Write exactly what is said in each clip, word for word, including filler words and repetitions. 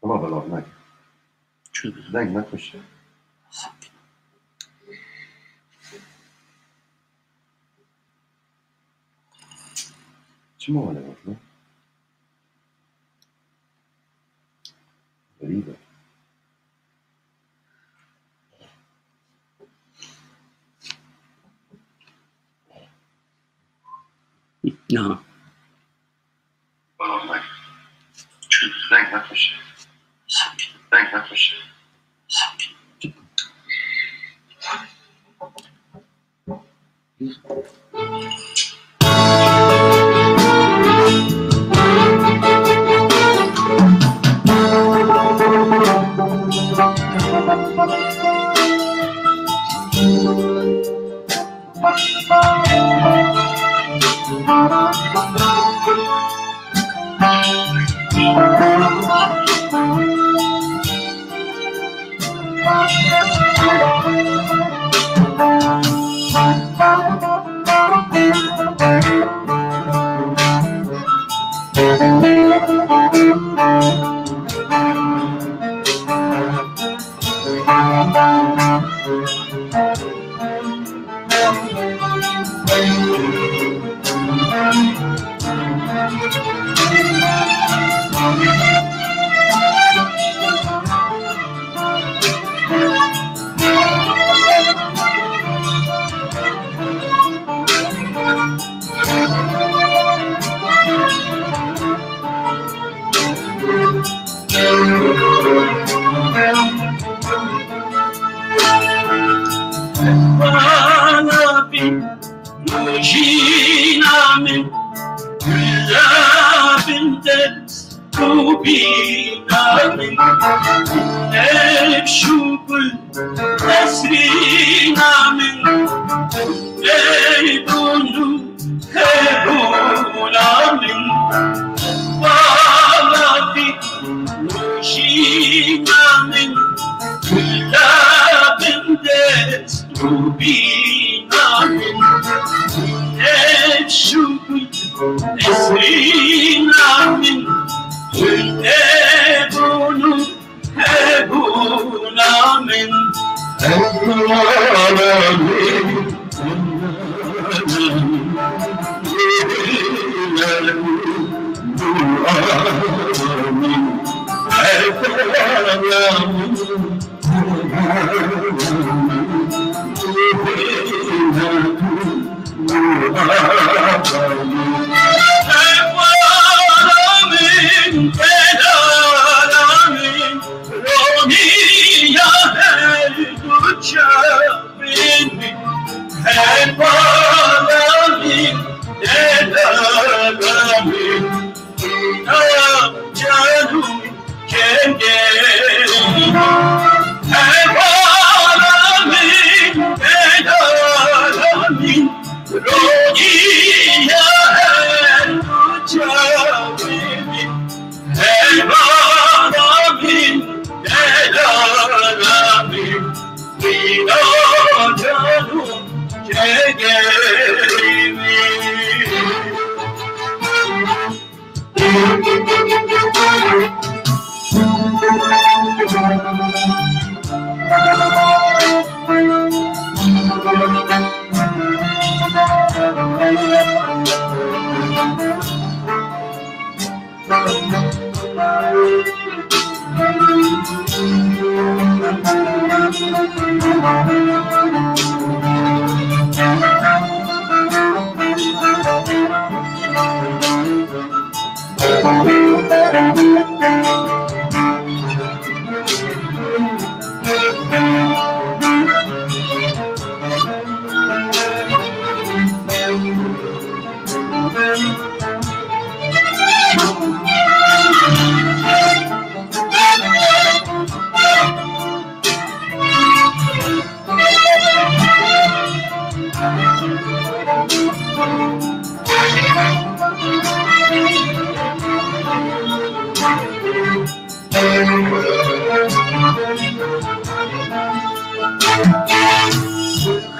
Ma belav nake. Çi? Deng me xweş e. Çima wele hatine? Xerîb e. Na. Deng me xweş e. Deng me xweş e. Bana bin rojîna min, gulla bin dest û bîna min, ev şû gul nesrîna min, ey bûn û hebûna min, bala min, rojîna min, gulla bin dest û bîna min, ev şû gul nesrîna min, ey bûn û hebûna min.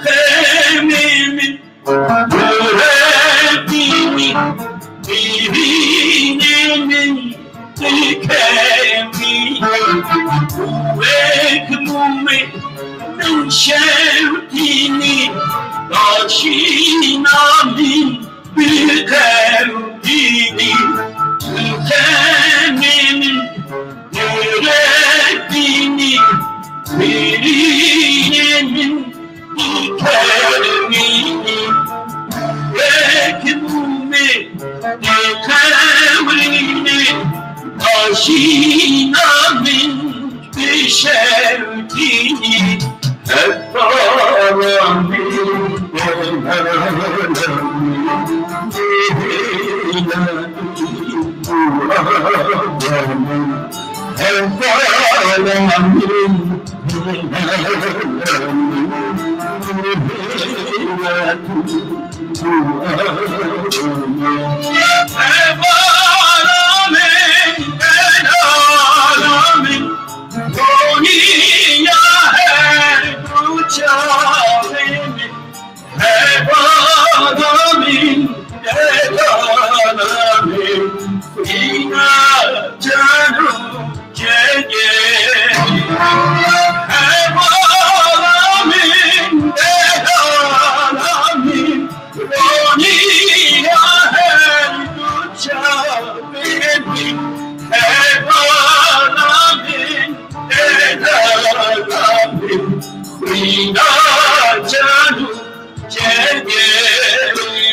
Xemê min, guretî min, bîrînê min, dikevî. Wek mûmê min şewtînî, daşîna min bi qewdînî, xemê min girek bînî, birînê min dikermînî, wek mûmê diqewrînî, daşîna min bi şewtî. Hevdara min, hevdara min, hevdara min. Hevala min, delala min, ronîya her du çavê min. Hevala min, delala min, xwîna can û cengê min. Hevala min, delala min, ronîya her du çavê min. Hevala min, delala min, xwîna can û cengê min.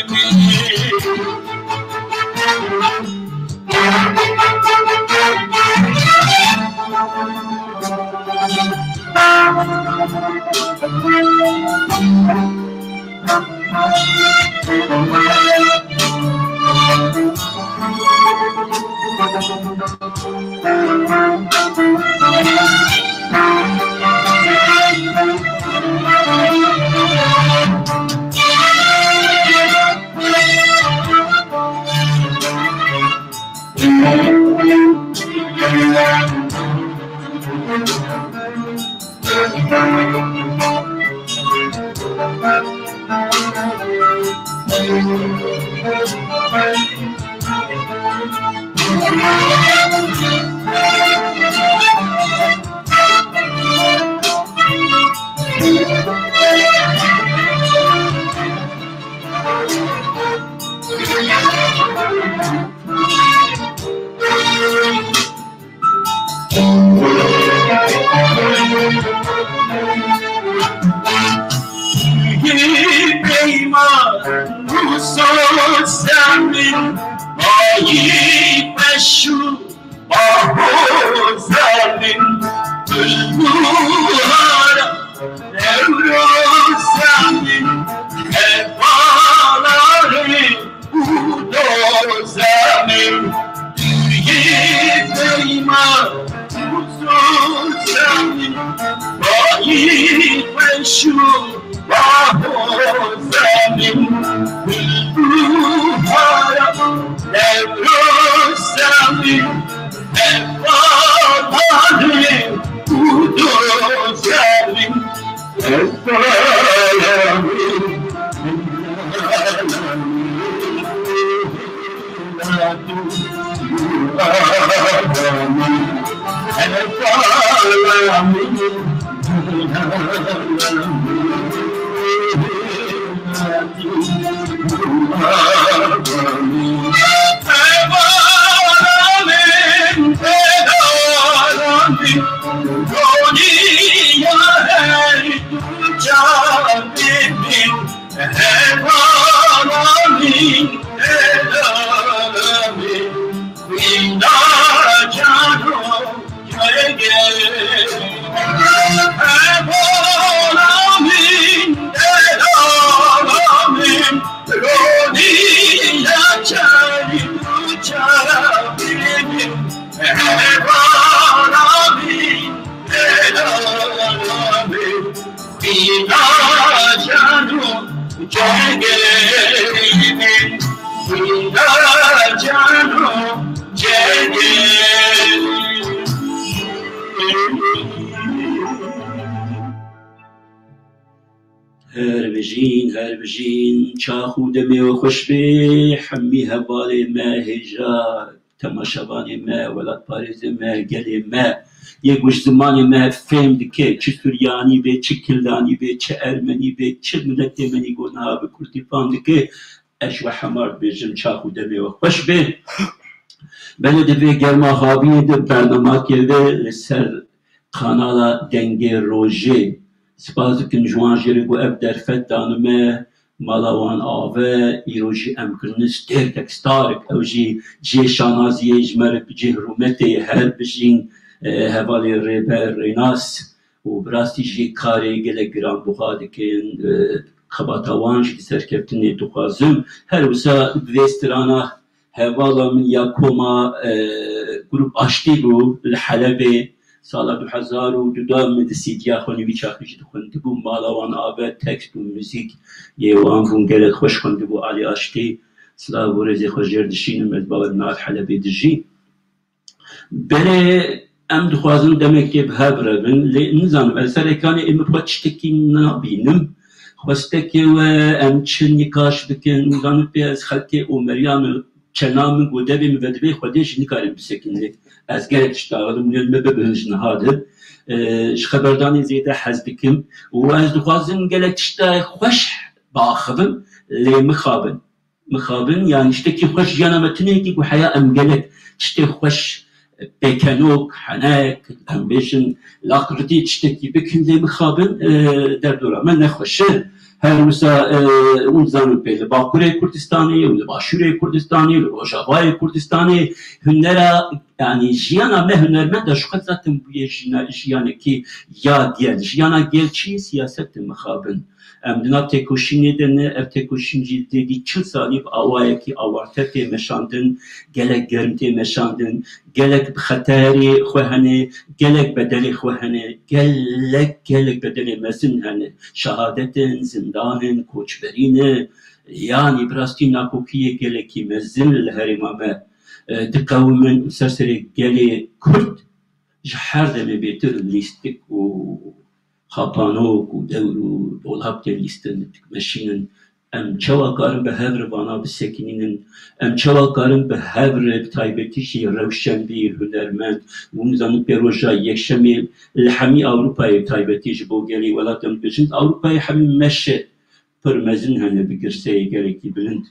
Peyman û soza min, ayî peş û bahoza min, gulbihara Newroza min, hevala min û doza min, dûriyê peyman û soza min, bayî xweş û bahoza min, gulbihara Newroza min, hevala min û doza min. Her bijîn, her bijîn, çax û demê we xweş be, hemî hevalê me hêja temaşevanê me, welatparêzê me, gelê me, yê ku ji zimanê me fêm dike, çi Suryanî be, çi Kildanî be, çi Ermenî be, çi miletê me nî ku niha bi Kurdî fam dike, ez ji we hemar dibêjim, çax û demê we xweş be. Belê di vê germa haviyê de bernameyekê de li ser kanala Dengê Rojê. Spas dikim ji wan jê re ku ev derfet dane me, mala wan ave, îro jî em kirine stêrkek, starek, ew jî cihê şanaziyê ji me re bi cih rûmetê ye. Her bijîn, e, hevalê Rêber Rênas û bi rastî jî karê gelek giranbuha dikin. E, xebata wan jî di serkeftinê dixwazim. Her wisa bi vê strana hevala min ya koma, e, Grup Aştî bû li Helebê. Sala du hezar û du de min di sîdiya xwe nî wî çaxî jî dixwendibû. Mala wan ave, tekst û muzîk yê wan bûn, gelek xweş xwendibû Alî Aştî. Silav û rêzê xwe jêr dişînim, ez bawer dikim Helebê dijî. Belê em dixwazin demekê bi hev re bin, lê nizanim, ez ser ekranê ê min xwe tiştekî nabînim. Xwestekê we, em çi nîqaş bikin, nizanim pê ez xelkê Omeriya min, çena min ku devê min vedibê Xwedê jî nikarin bisekinin. Lê ez gelek tişt axivim, hûn ê li me bibin ji niha de. E, ji xeberdanê zêde hez dikim. Û ez dixwazim gelek tişta xweş biaxivim, lê mixabin. Mixabin, yanî tiştekî xweş jiyana me tune yekî ku heya em gelek tiştê xweş, pêkenok, henek, em bêjin, laqirtî tiştekî bikin, lê mixabin, e, derdora me nexweş e. Her wisa, e, hûn dizanin pê li Bakurê Kurdistanê û li Başûrê Kurdistanê, li Rojavayê Kurdistanê hunera, yanî jiyana me hunermenda ji xwe zaten bûye jina-, jiyanekî ya gel. Jiyana gel çi ye? Siyaset e mixabin. Em di nav têkoşînê de ne, ev têkoşîn jî dêdî çil salî bi awayekî awarte tê meşandin, gelek germ tê meşandin, gelek bi xeterê xwe hene, gelek bedelê xwe hene, gelek, gelek bedelê mezin hene. Şehadetin, zindanin, koçberî ne, yanî bi rastî nakokiyê gelekî mezin li herêma me, e, diqewimin û ser serê gelê Kurd ji her demê bêtir lîstik û xapanok û dewr û dolab tê lîstin, meşînin. Em çawa karin bi hev re vana bisekinînin? Em çawa karin bi hev re, bi taybetî jî rewşenbîr, hunermend, hûn dizanin pê roja yekşemê li hemî Ewropayê, bi taybetî ji bo gelî welat em dibêjin, Ewropayê hemî meşe pir mezin hene, bi girseyê gelekî bilind.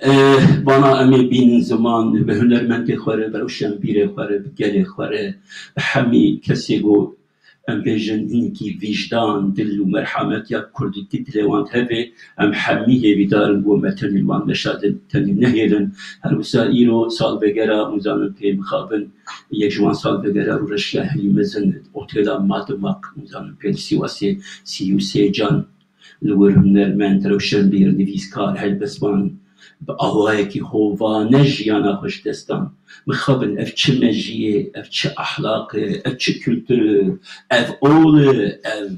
Eh, vana em ê bînin ziman, bi hunermendê xwe re, bi rewşenbîrê xwe re, bi gelê xwe re, bi hemî kesê ku em bêjin hinekî vîjdan, dil û merhamet ya kurdîtî dilê wan hebe, em hemî hêvîdar in ku me tenê li wan meşandin, tenê nehêlin. Her wisa îro salvegera, hûn zanin pê mixabin, yek ji wan salvegera rûreşiya herî mezin, otêla Madimak, hûn zanin pê li Sîwasê, sî û sê can. Li wir hunermend, rewşenbîr, nivîskar, helbestvan bi awayekî hovane jiyana xwe ji dest dan. Mixabin, ev çi mejiyê, ev çi ahlaq e, ev çi kultur e, ev ol e, ev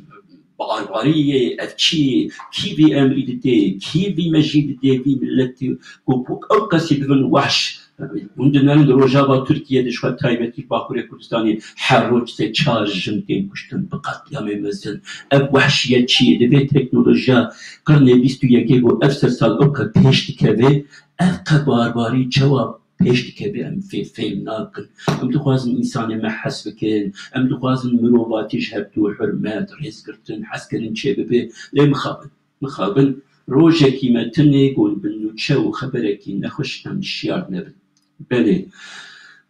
barbarî ye, ev çi ye? Kî vî emrî didê, kî vî mejî didê vî miletî ku, ku ew kesî bibin wehş? Hûn dinerin di Rojava Tirkiye de, ji xwe taybetî Bakurê Kurdistanê, her roj sê çar jin tên kuştin bi qetlîamê mezin. Ev wehşiyet çi ye? Divê teknolojiya qirnê bîst û yekê ku ev sed sal ew qe pêş dikeve, ev qe barbarî çawa pêş dikeve, em fê-, fêm nakin. Em dixwazin însanê me hes bikin, em dixwazin mirovatî ji hevdû hurmet, rêzgirtin, hezkirin çêbibe, lê mixabin. Mixabin, rojekî me tune got bi nûçe û xeberekî nexweş em şiyar nebin. Belê.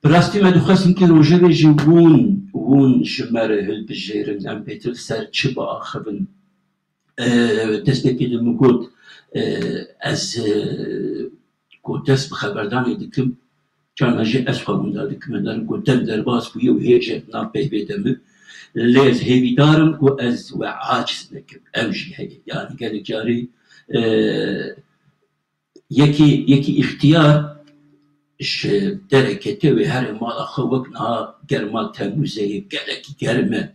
Bi rastî me dixwestin ki rojevê jî hûn, hûn ji me re hilbijêrin, em bêtir ser çi biaxivin. Ee, destekê de min got, ee, ez, ee, ku dest bi xeberdanê dikim, Carna jî ez xwe winda dikim, ez dizanim ku dem derbas bûye û hêj e nav peyvê de min. Lê ez hêvîdar im ku ez we aciz nekim. Ew jî heye. Yani gelek carî, e, yekî, yekî îxtiyar ji dereke te wê herê mala xwe wek niha germa Temmûzê ye, gelekî germ e.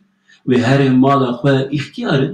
Wê herê mala xwe îxtiyar e.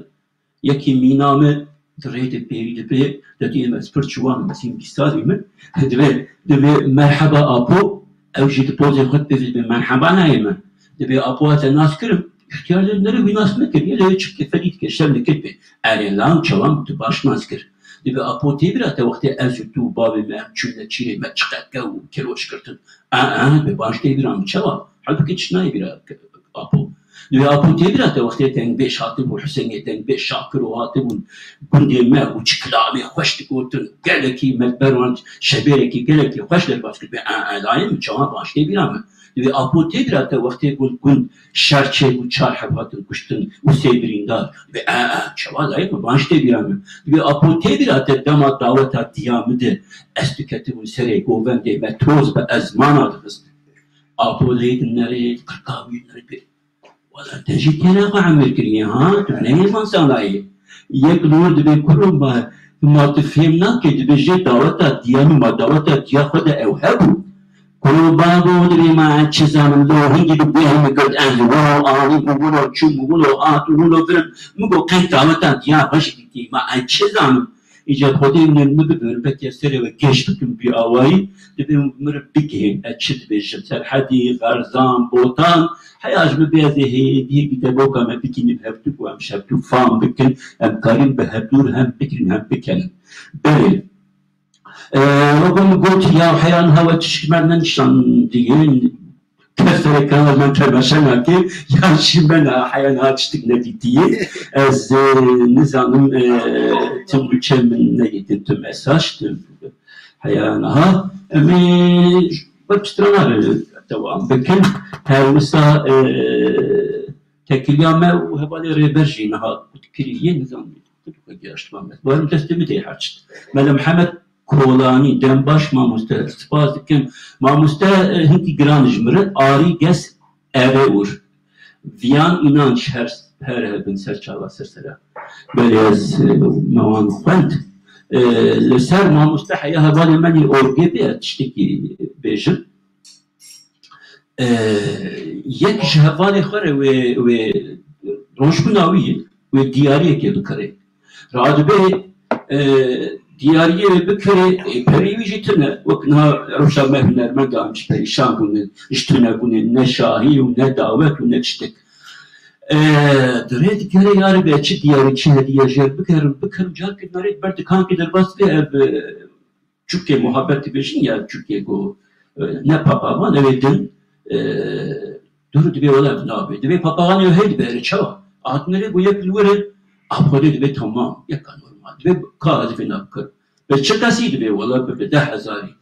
Yekî mîna min di rê de pêrî dibe, de diyê me ez pir ciwan im, ez hîn bîst salî min. Divê, divê merheba apo, ew jî di pozê xwe dibê, dibê merheba nayê min. Dibê apo ez te nas kirim, îxtiyar de nere wî nas nekiriye, lê çi keferî dike, şerm dike dibê. Erê lan çawan tu baş nas kir. Divê Apo tê bîra te wextê ez û tu û bavê me em çûne çîrê me çiqet kew û keloş girtin. E, e, divê baş tê bîra min çawa? Halbûkî tişt nayê bîra ke-, Apo. Divê Apo tê bîra te wextê dengbêj hatibû, Husênê dengbêj Şakiro hatibûn gundê me û çi kilamê xweş digotin. Gelekî me ber wan şebêrekî gelekî xweş derbas kir. Divê e, e, layê min çawa baş tê bîra min. Divê Apo tê bîra te wextê gund, gund şer çêbû, çar heb hatin kuştin û sê birîndar. Divê e, e, çawa layê min baş tê bîra min. Divê Apo tê bîra te dema daweta diya min de ez diketibûm serê govendê me toz bi ezmana dixist. Apo lê din nerê qirka wî nerê pê. Wala te jî têne xwe emir kiriye ha, tu neyê man salayê. Yek li wir dibê kuro ma, ma tu fêm nake, dibê jê daweta diya min, ma daweta diya xwe de ew hebû. Kuro babo dibê ma ez çi zanim, lo hingî bi guhê min girt, ez wilo anî û wilo çûm û wilo hat û wilo birim. Min got qey daweta diya xwe jî dîtî, ma ez çi zanim. Îca Xwedê min, min bibin, belkî ez serê we geş bikim bî awayî, dibê min re bigihên, ez çi dibêjim, Serhedî, Xerzan, Botan, heya ji min bê ez ê hê, hê, hê, deboka me bigihînim hevdû ku em ji hevdû fam bikin, em karîn bi hevdû re hem bikin, hem bikenin. Belê. Ee, wek min got, ya heya niha we tişt ji me re nenişandiye, kes serê kanal me temaşe nake, ya jî me niha heya niha tiştik nedîtiye. Ez, e, nizanim, e, tim û çem min negîtin, tim esaş, tim heya niha. Em ê wek strana re dewam bikin. Her wisa, e, tekiliya me û hevalê Rêber jî niha kiriye, nizanim. Barim destê min tê her çi. Mele Mihemed Kolanî, dem baş mamoste. Spas dikim. Mamoste, e, hinkî giran ji min re. Arî Ges Eve Ur. Viyan Înanç her, her hebin ser çava ser sera. Belê ez, e, me wan xwend. E, li ser mamoste heya hevalê me yê orgê bê ez tiştekî bêjim. E, yek ji hevalê xwe re wê, wê rojbûna wî ye, wê diyariyekê bikirê. Radibê, e, diyariyê wê bikirê, e, perê wî jî tune. Wek niha rewşa me hunermenda em jî perîşan bûne, ji tunebûnê, ne şahî û ne dawet û ne tiştek. E, di rê digerê yarê be çi diyarî, çi hediye jê re bikerim, bikerim, carkê me rê ber dikankê derbas bê ev, e, Çûkê muhabbet dibêjin ya çûkê ku, e, ne papaxan, ew ê din, e, dûr dibê wela ev nabê. Dibê papaxan ew hey dibe erê çawa? Hatine rê ku yek li wir e, a Xwedê dibê tamam, yeka normal. Dibê ka ez vê nabikir. Bi çi qesî dibê wela bi, bi deh hezarî.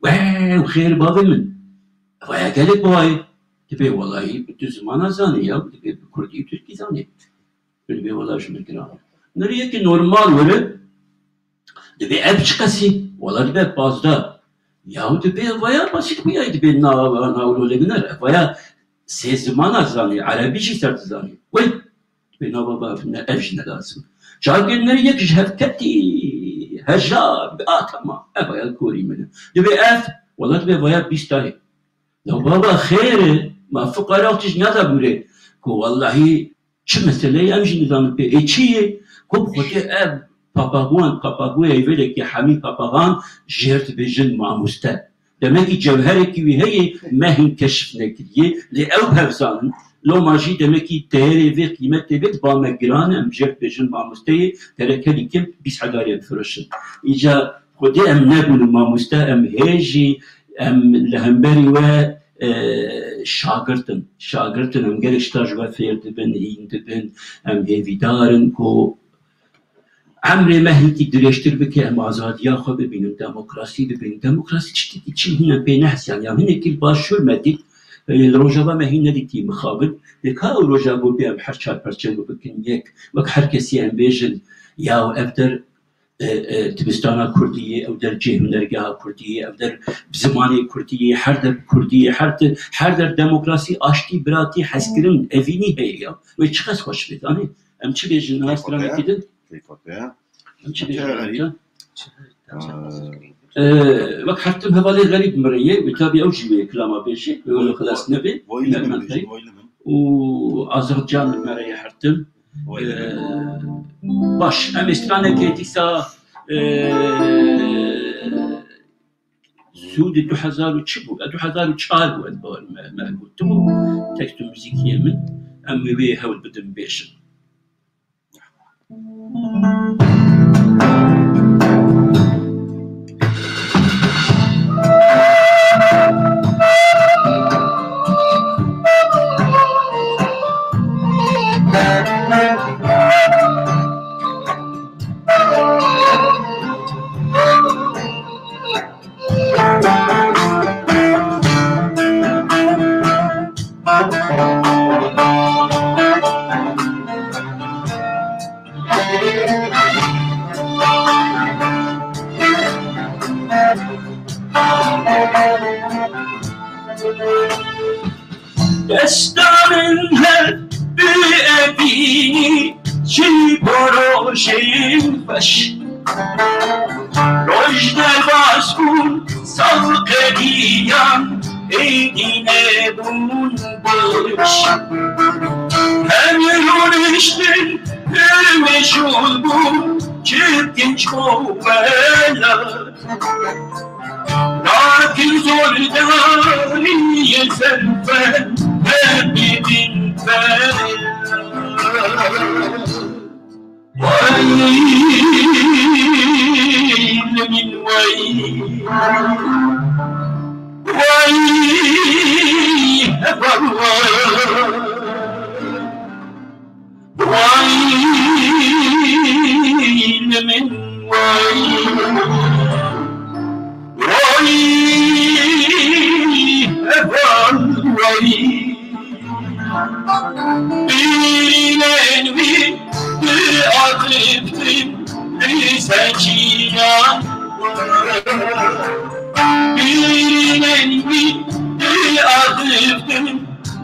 Wew xêr bavê min. Vaya gelek bavê. Dibê welahî bi tu zimana zanê ya, dibê bi kurdî û tirkî zanê. Dibê wela ji min giran. Nerê yekî normal were, Dibê ev çi qesî? Wala dibe pazdeh. Yahu dibê vaya basît bûyayî dibê na, na wilo lê biner. Ev vaya sê zimana zanî, erebî jî ser dizanî. Wey, dibê na baba ev ne, ev jî ne lazim. Çavkê nerî yek ji hev ketî, heja, dibê a tamam. Ev vaya korî min e. Dibê ev, wala dibê vaya bîst tayê. Ya baba xêr e, ma fuqara tij nada bûrê. Ku wallahî Çi mesele ye? Em jî nizanin pê ê çi ye? Ku bi xwedê ev papaxan, papaxoyê vêrekî hemî papaxan jêr dibêjin mamoste. Demekî cewherekî wî heye, me hîn keşif nekiriye. Lê ew bi hev zanin. Loma jî demekî değerê vê qîmetê vê diba me giran e, em jêr dibêjin mamosteyê, gerek herî kim bîst hezarê bifiroşin. Îca xwedê em nebûn mamoste, em hê jî, em li hemberî we e, şagirt in. Şagirt in, em gelek ji te ji we fêr dibin, hîn dibin. Em hêvîdar in ku emrê me hinkî dirêjtir bike, em azadiya xwe bibînin, demokrasî bibînin. Demokrasî tiştekî çi hîn em pê nehesiyan. Ya hinekî li Başûr me dît, e, li Rojava me hîn nedîtî mixabin. Lê ka ew roja ku bê em her çar perçem bikin yek, wek her kesî em bêjin, ya ev der e, e, dibistana kurdî yê, ew der cihê hunergeha kurdî yê, ev der bi zimanê kurdî yê, her der bi kurdî yê, her der, her der demokrasî, aştî, biratî, hezkirin, evînî heye ya. Wê çiqas xweş bê, zanî? Em çi bêjin niha stranekî din? Em çi bêjin niha? E, wek her tim hevalê xerîb min re yê, wê tabî ew jî wê kilama bêjê, wê wilo xilas nebe. Û Azercan li me re ye her tim. Ee, baş, em ê stranekê dîsa, ee, sûdê du hezar û çi bû? E, du hezar û çar bû, ez bawer me, me gotibû. Tekst û muzîkiyê min, em wê wê hewl bidin bêjin. Desta min hevî evînî jî bo rojên xweş. Roj derbas bûn, sal qediyan, êdî nebûn beş. Hem rûniştin pir meşûl bûn, çi kinç û welat. Lakin zordariyê serfen hep din fel. Vay min vay. Vay heval vay. Vay min vay. Vay heval vay. Birînên wî bi aqiltin, bi zekiyan. Birînên wî bi aqiltin,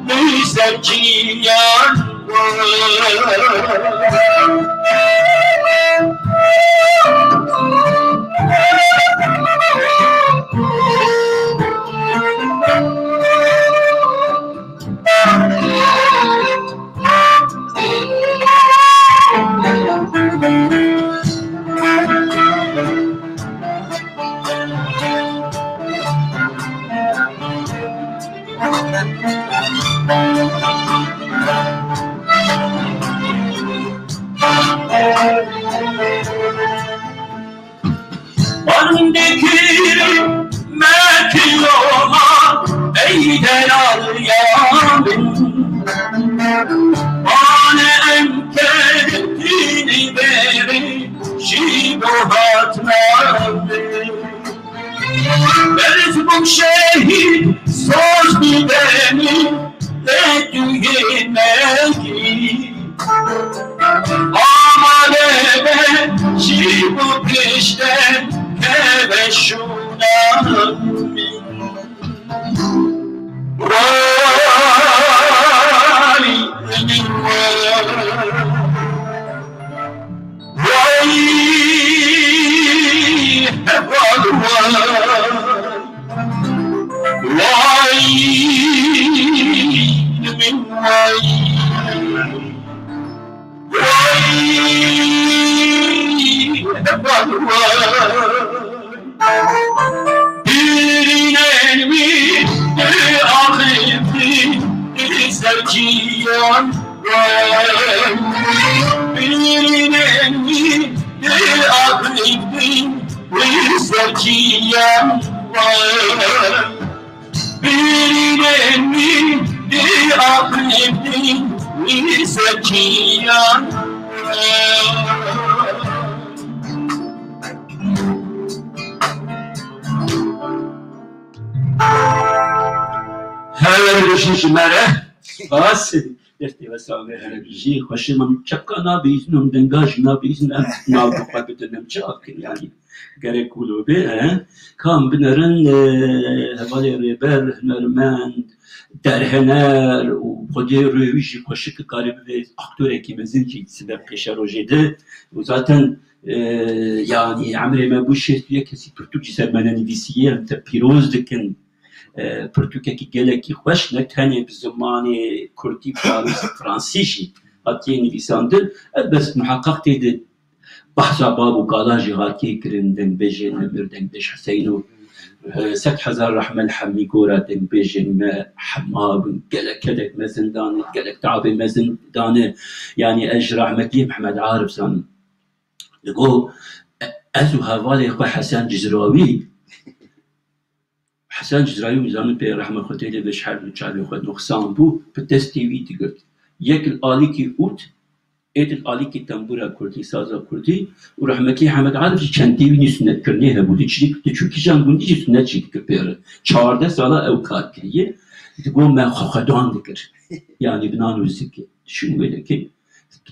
bi zekiyan. Bandekir me kiloma ey delal ya min. Bane em ketînî berî jî bo hatna min. Berz bûm şehîd soz bidemî lê tu yê me kî. Amade be jî û pişte keve şûna min. Vay min vay. Vay heval vay. Vay min vay. Vay heval vay. Birînên wî axifî ser çiyan. Birînên wî axifî ser çiyan. Birînên wî axifî ser çiyan. Her bijî ji me re. Spas. Destê we sax be, her bijî. Xweşê min çepka nabihîzin û denga jî nabihîzin, em nav bi xwe bidin, em çi bikin yanî. Gerek wilo be, he? Kam binerin, e, hevalê rêber, hunermend, derhener û xwedê rêwî jî xweşik kare bibe aktorekî mezin jî sebeb pêşerojê de. Û zaten, e, yanî emrê me bû şêst û yek kesî pirtûk jî ser me nenivîsiye, em te pîroz dikin. E, pirtûkekî gelekî xweş, ne tenê bi zimanê kurdî, farîs, fransî jî hatiye nivîsandin. Elbet muheqeq tê de behsa bav û kala jî hatiye kirin, dengbêjên me mir, dengbêj Huseyno, e, sed hezar rehme li hemî gora dengbêjên me hema bin, gelek kedek mezin dane, gelek tabê mezin dane. Yanî ez ji rehmetiyê Mihemed Arif zanim. Digo, e, ez û hevalê xwe Hesen Cizrawî, Hesen Cizrawî, zanin pê rehma Xwedê lê be, ji her du çavê xwe nuqsan bû, bi destê wî digirt. Yek li alîkî ût, êdî li alîkî tembûra kurdî, saza kurdî û rehmetî Hemed Arif jî çentê wî nî sunetkirinê hebû. Diçû, diçû kîjan gundî jî sunet jî dikir pê re. Çardeh sala ew kar kiriye. Digo me xwe xwedan dikir. Yanî bi nan û zikê. Dişûn wê dekê.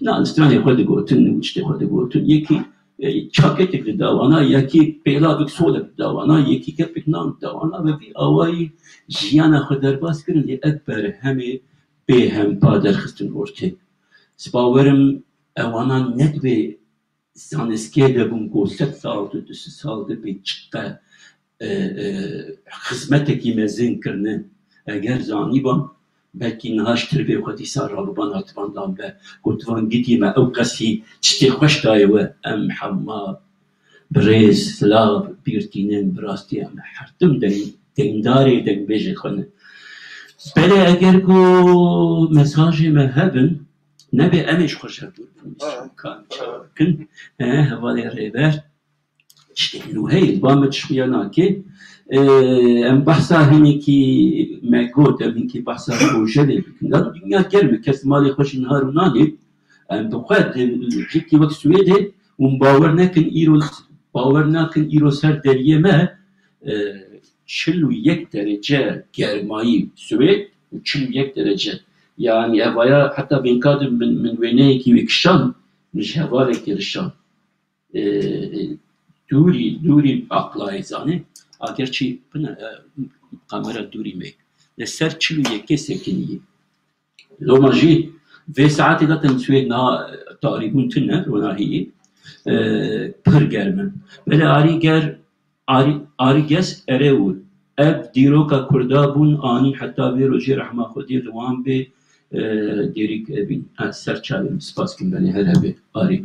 Nan stranê xwe digotin, tiştê xwe digotin. Yekî e, çaketek dida wana, yekî pêlavek solek dida wana, yekî kepek nan dida wana, bi vî awayî jiyana xwe derbas kirin, lê ev berhemê bêhempa derxistin ortê. Ez bawer im ewana ne di vê zanistgehê de bûn ku sed sal de, du sed sal de bê çiqe, e, e, xizmetekî mezin kirine. Eger zanîban, belkî niha ji tirvê xwe dîsa rabiban hatiban dan be. Gotiban gidî me ew qesî tiştê xweş dayê we. Em hema bi rêz, silav, bîr tînin, bi rastî em her tim deng-, dengdarê dengbêjê xwe ne. Belê eger ku mesajê me hebin, nebe em ê ji xwe ji hev dûr bin. Ha. Kan çawa bikin? He, hevalê rêber. Tiştekî nû heye, li ba me tişt xuya nake. Ee, em behsa hinekî me got, em hinkî behsa projelê bikin. Lan dinya germ e, kes malê xwe jî niha rûnanê. Em bi xwe di cihkî wek Swêdê hûn bawer nekin îro, bawer nakin îro ser deriyê me, e, çil û yek derece germayî Swêd û çil û yek derece. Yanî evaya heta vênka de min, min wêneyekî wê kişand, min ji hevalekê rişand. E, e, dûrî, dûrî aqlayê zanê. A gerçî bine, e, kamera dûrî me. Li ser çil û yekê sekiniyê. Loma jî vê saetê zaten Swêd niha tarîbûn tune, ronahiyê, e, pir germ in. Belê arî ger, arî, arî ges ere û ev dîroka Kurda bûn anî heta vê rojê rehma Xwedê li wan bê, e, dêrîk evîn. Ez ser çavê min spas kim belê her hebe arî.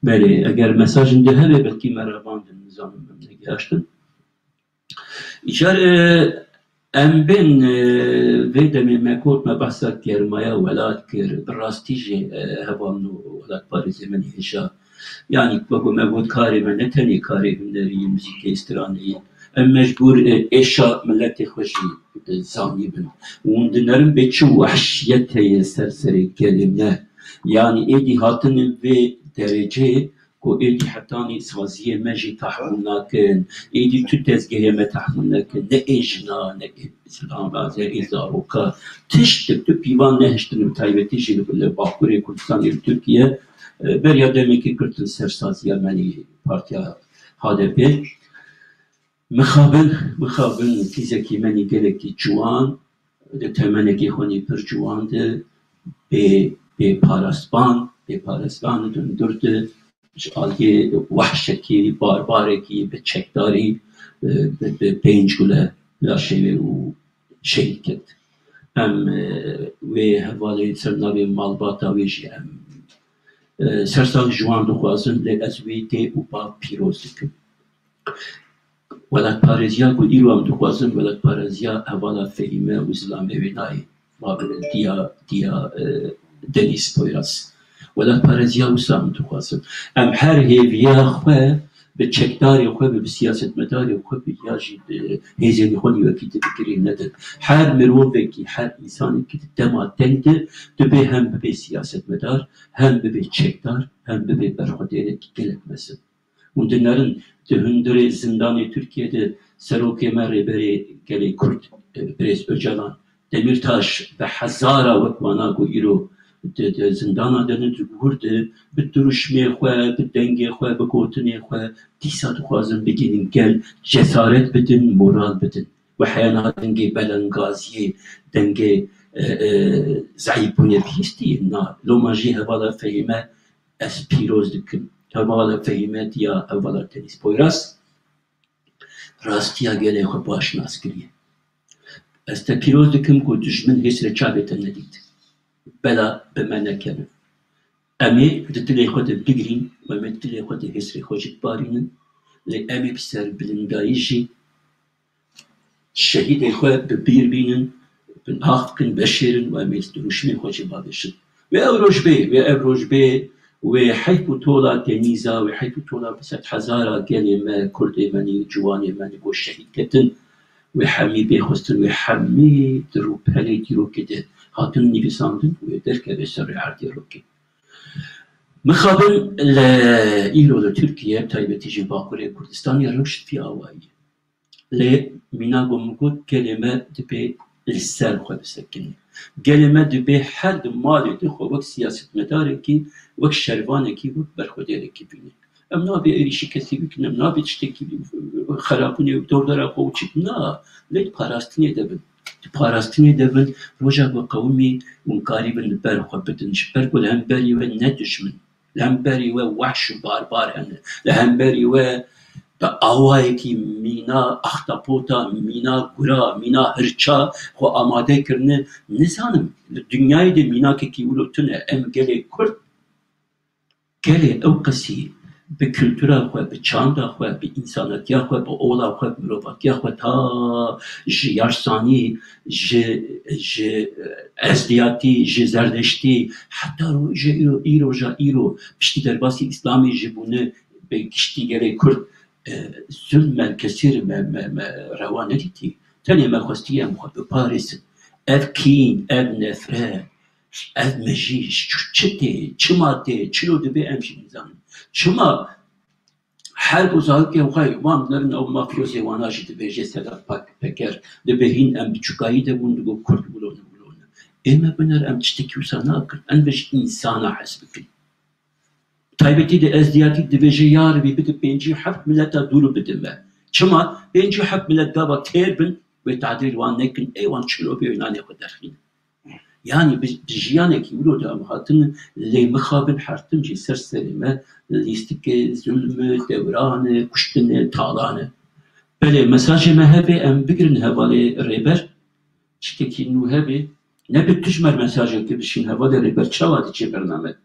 Belê, eger mesajin de hebe belkî me revandin, nizanim em negihaştin. Îcar, e, em bên, e, vê demê me got, me behsa germaya welat kir. Bi rastî jî, e, hevalno welatparêzê min hêja. Yanî, wek me got, karê me ne tenê karê hunerî ye, muzîkê, stranê ye. Em mecbûr, e, êşa miletê xwe jî, e, zanîbin. Hûn dinerin bê çi wehşiyet heye ser serê gelê me. Yanî, êdî hatine vê dereceyê, ku êdî hetanî saziyê me jî tahmûl nakin, êdî tu dezgehê me tahmûl nakin, ne ê jina, ne ê zilama, ne ê zaroka. Tiştek tu pîvan nehiştin, bi taybetî jî li, li Bakurê Kurdistanê, li Tirkiye, e, beriya demekê girtin ser saziya me nî Partiya H D P. Mixabin, mixabin, tîzekî me nî gelekî ciwan, di temenekî xwe nî pir ciwan de, bê, bê parasban, bê parasban di hundir de, ji aliyê wehşekî, barbarekî, bi çekdarî, e, bi, bi pênc gule laşê wê û şehîd ket. Em, e, wê hevalê ser navê malbata wê jî em, e, sersax ji wan dixwazin, lê ez wê dê û bav pîroz dikim. Welatparêziya ku îro em dixwazin, welatparêziya hevala Fehîme û zilamê wê nayê. Ma bi diya, diya, e, Denîz Poyraz. Welatparêziya wisa em dixwazin. Em her hêviya xwe bi çekdarê xwe, bi, bi siyasetmedarê xwe, bi ya jî bi hêzên xwe nî wekî di digirê nedin. Her mirovekî, her însanekî di dema teng de dibe hem bibe siyasetmedar, hem bibe çekdar, hem bibe berxwedêrekî gelek mezin. Hûn dinerin di hundirê zindanê Tirkiyê de serokê me Rêberê Gelê Kurd, e, Birêz Ocalan Demîrtaş bi hezara wek wana ku îro di, di zindana de ne, di wir de bi dirûşmê xwe, bi dengê xwe, bi gotinê xwe dîsa dixwazin bigihînin gel, cesaret bidin, moral bidin. Wê heya niha dengê belengaziyê, dengê, e, e, zeîfbûnê bihîstî. Na, loma jî hevala Fehîme ez pîroz dikim. Hevala Fehîme diya hevala Denîz Poyraz rastiya gelê xwe baş nas kiriye. Ez te pîroz dikim ku dijmin hêsrê çavê te nedît. Bela bi me nekene. Em ê di dilê xwe de bigirîn û em ê di dilê xwe de hêsrê xwe jî bibarînin. Lê em ê bi serbilindayî jî şehîdê xwe bi bîr bînin, bin ax bikin, veşêrin û em ê dirûşmê xwe jî bavêjin. Wê ev roj bê, wê ev roj bê, wê heyf û tola Denîza, wê heyf û tola bi sed hezara gelê me, kurdê me nî, ciwanê me nî ku şehîd ketin, wê hemî bê xwestin, wê hemî di rûpelê dîrokê de hatin nivîsandin, wê derkeve ser rê erdê rokê. Mixabin li îro li Tirkiye, taybetî jî Bakurê Kurdistanê rewş vî awayî ye. Lê mîna ku min got, gelê me dibê li ser xwe bisekinî. Gelê me dibê her di malê de xwe wek siyasetmedarekî, wek şervanekî, wek berxwedêrekî bîne. Em nabê êrîşî kesî bikin, em nabê tiştekî xerabûnê û dordora xwe û çi, na, lê di parastinê de bin. Di parastinê de bin, roja ku qewimî hûn karîbin li ber xwe bidin, ji ber ku li hemberî we ne dijmin, li hemberî we wehş û barbar hene, li hemberî we bi awayekî mîna axtapota, mîna gura, mîna hirça xwe amade kirine. Nizanim, li dinyayê de mînakekî wilo tune. Em gelê Kurd, gelê ew qesî bi kultura xwe, bi çanda xwe, bi însanetiya xwe, bi ola xwe, bi mirovatiya xwe ta ji yarsanî, ji, ji ezdiyatî, ji zerdeştî, heta ro-, ji îro, îro ja îro piştî derbasî Îslamê ji bûne bi giştî gelê Kurd, e, zulm me kesîr me, me, me rewa nedîtî. Tenê me xwestiye em xwe biparêzin. Ev kîn, ev nefret, ev mejî ji çi tê, çima tê, çilo dibê em jî nizanin. Çima her ku zarokên xwe wan dinerin ew mafyozê wana jî dibêje Sedat Pak-, Peker, dibê hîn em biçûkayî de bûn, digot Kurd wilo ne, wilo ne. Ê me binerin em tiştekî wisa nakin. Em bi ji însana hez bikin. Taybetî de ezdiyatî dibêje, ya Rebî bide pêncî heft mileta dûr bide me. Çima? Pêncî heft milet gava têr bin, wê tadê li wan nekin, ê wan çilo bê wê nanê xwe derxînin. Yanî bi, bi jiyanekî wilo de em hatin lê mixabin, hertim jî ser serê me lîstikê zulm e, dewran e, kuştin e, talan e. Belê, mesajê me hebe, em bigirin hevalê rêber, tiştekî nû hebe, ne bi tu ji me re mesajekê bişîn, hevalê rêber, çawa diçe bername?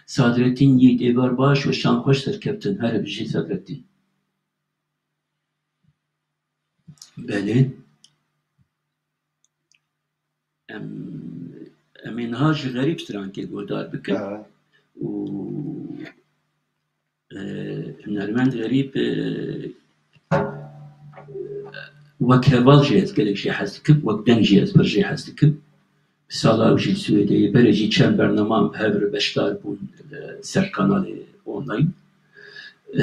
Sadrettin Yiğit, êvar baş, weşan xweş, serkeftin. Here bijî Sadrettin. Belê. Em, em ê niha ji Xerîb strankê guhdar bikin. Ha. Û, e, hunermend Xerîb, e, wek heval jî ez gelek jê hez dikim, wek deng jî ez pir jê hez dikim. Sala ew jî li Swêdê ye. Berê jî çend bernaman bi hev re beşdar bûn li ser kanalê online. Ee,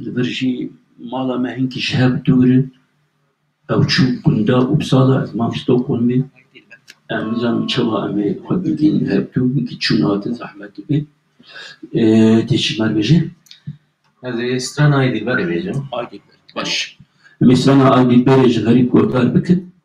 li vir jî mala me hinkî ji hev dûr in. Ew çû gunda Uppsala, ez mam Stockholmê. Em nizanin çawa em ê xwe bigihînin hev dû. Hinkî çûn hatin zehmet dibe. Ee, tê çi me re bêje? Ez ê strana Aydilberê bêjim. Aydilber. Baş. Em ê strana Aydilberê ji Xerîb guhdar bikin.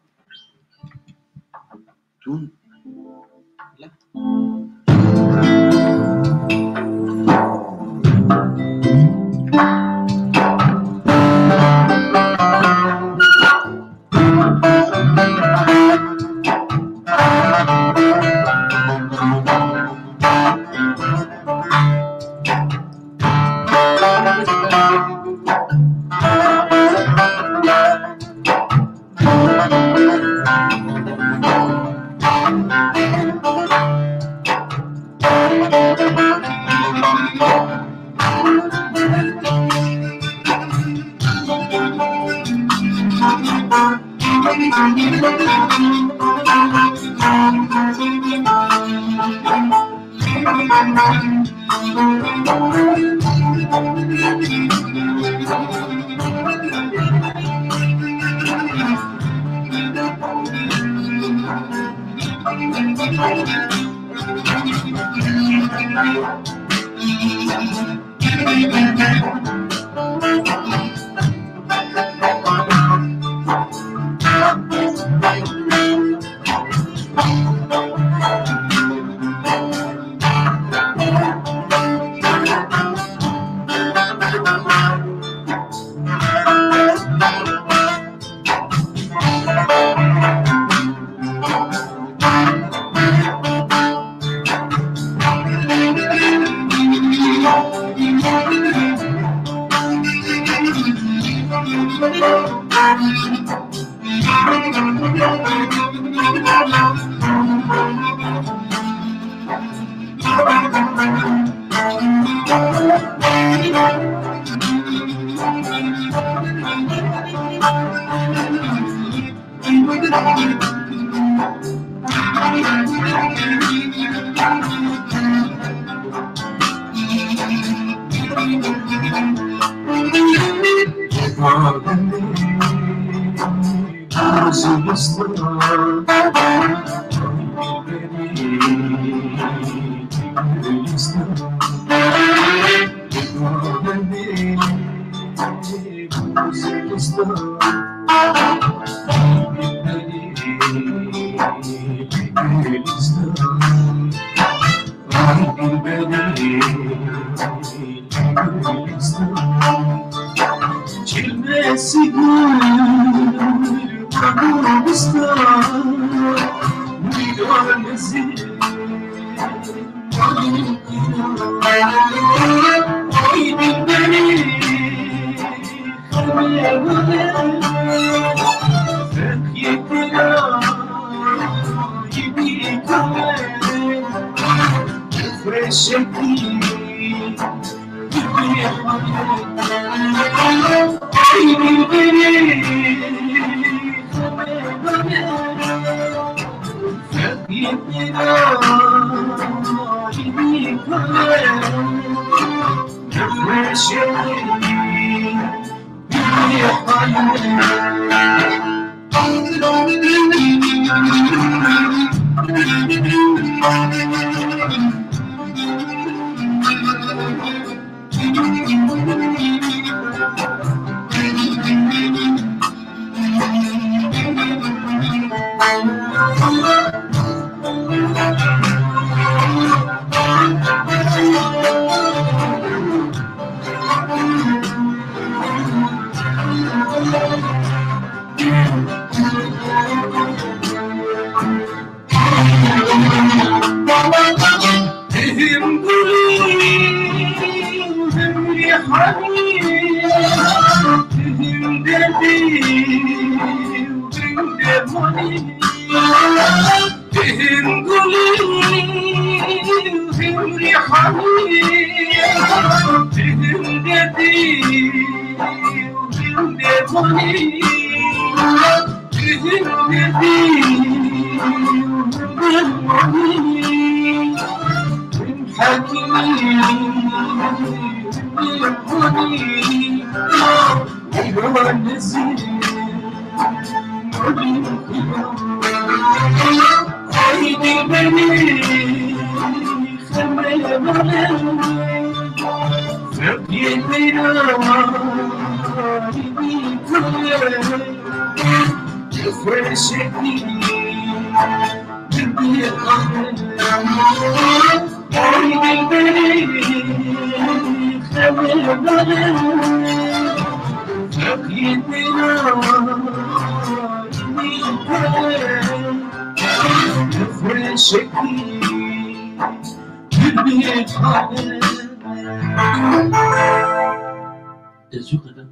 Dezû qedem.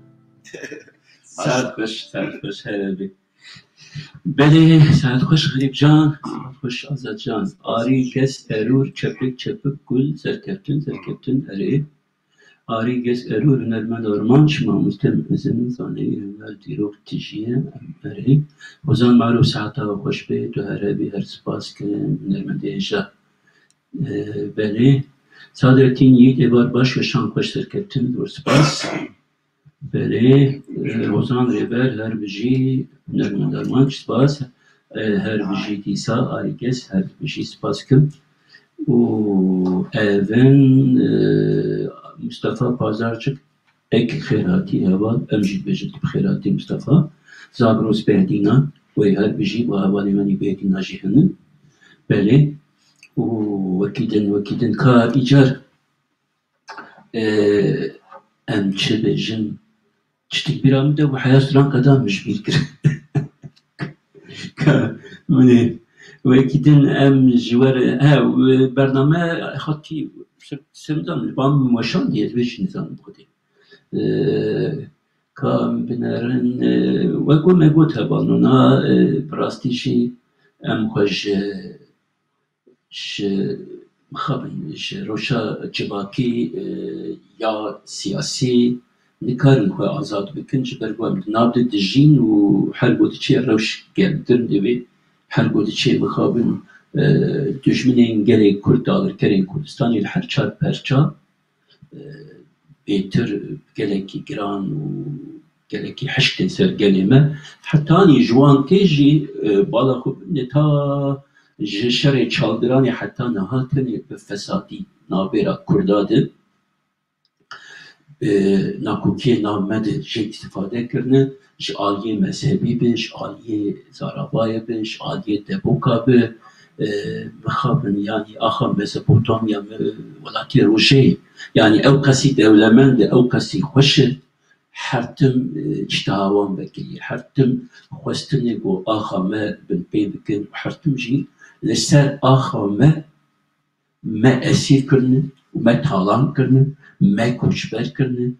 Saet xweş, saet xweş, her be. Belê, saet xweş Xerîbcan, saet xweş Azadcan. Arî, Gez, Erûr, Çepik, Çepik, Gul, Serkeftin, Serkeftin, Erê. Arî, Gez, Erûr, hunermend armanc, mamoste mezin, zaneyî, huner, dîrok, tijî ye, Erê. Hozan Marûf, saeta we xweş be, tu her hebî, her spas kirin, hunermendê hêja. E, belê. Sadrettin Yiğit, êvar baş, weşan xweş, Serkeftin, zor spas. Belê, e, Hozan Rêber, her bijî, hunermend armanc, spas. E, her bijî dîsa, Arî Gez, her bijî, spas kim. Û evin, e, Mustafa Pazarcık, ek xêr hatî heval, em jî dibêjin tu bi xêr hatî Mustafa. Zabros Behdîna, wê her bijî, û hevalên me nî Behdîna jî hene. Belê. Û wekî din, wekî din ka îcar. E, em çi bêjin? Çitik bîra min de bû, heya stran qeda min ji bîr kir. Ka, min ê, wekî din em ji we re, he, bername hatî ser, serdan li ba min weşandî, ez wê jî nizanim xwedê. E, ka em binerin, e, wek we me got hevalnona, e, bi rastî jî em xwe ji ji, mixabin, ji rewşa civakî, e, ya siyasî nikarin xwe azad bikin, ji ber ku em di nav de dijîn û her ku diçe rewş germtir divê, her ku diçe mixabin, e, dijminên gelê Kurd, dagirkerên Kurdistanê li her çar perça, e, bêtir gelekî giran û gelekî hişk tên ser gelê me. Hetanî ji wan tê jî, e, bala xwe bibîne ta ji şerê Çaldiranê heta niha tenê bi fesadî navbêra Kurda de. e, nakokiyê nav me de jê îstîfade kirine, ji aliyê mezhebî be, ji aliyê zaravayê be, ji aliyê deboka be, e, mixabin, yanî axa Mezopotamya me, welatê rojê ye. Yanî ew qesî dewlemend e, ew qesî xweş e, her tim, e, îşteha wan vekirî, her tim xwestinê ku axa me binpê bikin, her tim jî li ser axa me me esîr kirine û me talan kirine, me koçber kirine.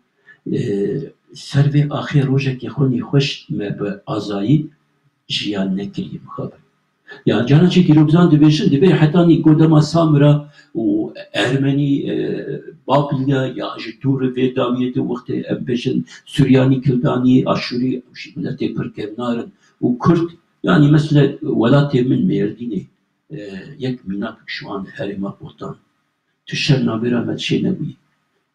Ee, ser vê axê rojekê xwinî xweş me bi azayî jiyan nekiriye mixabin. Ya caran çi dîrokzan dibêjin, dibê hetanî ku dema Samira û Ermenî, e, Babilya ya ji dûr vê dawiyê de wextê em bêjin Suryanî, Kildanî, Aşûrî, ew jî miletê pir kevnar in û Kurd, yanî mesela welatê min Mêrdînê, e, yek mînak ji wan herêma Botan. Tu şer navbêra me çê nebûyî.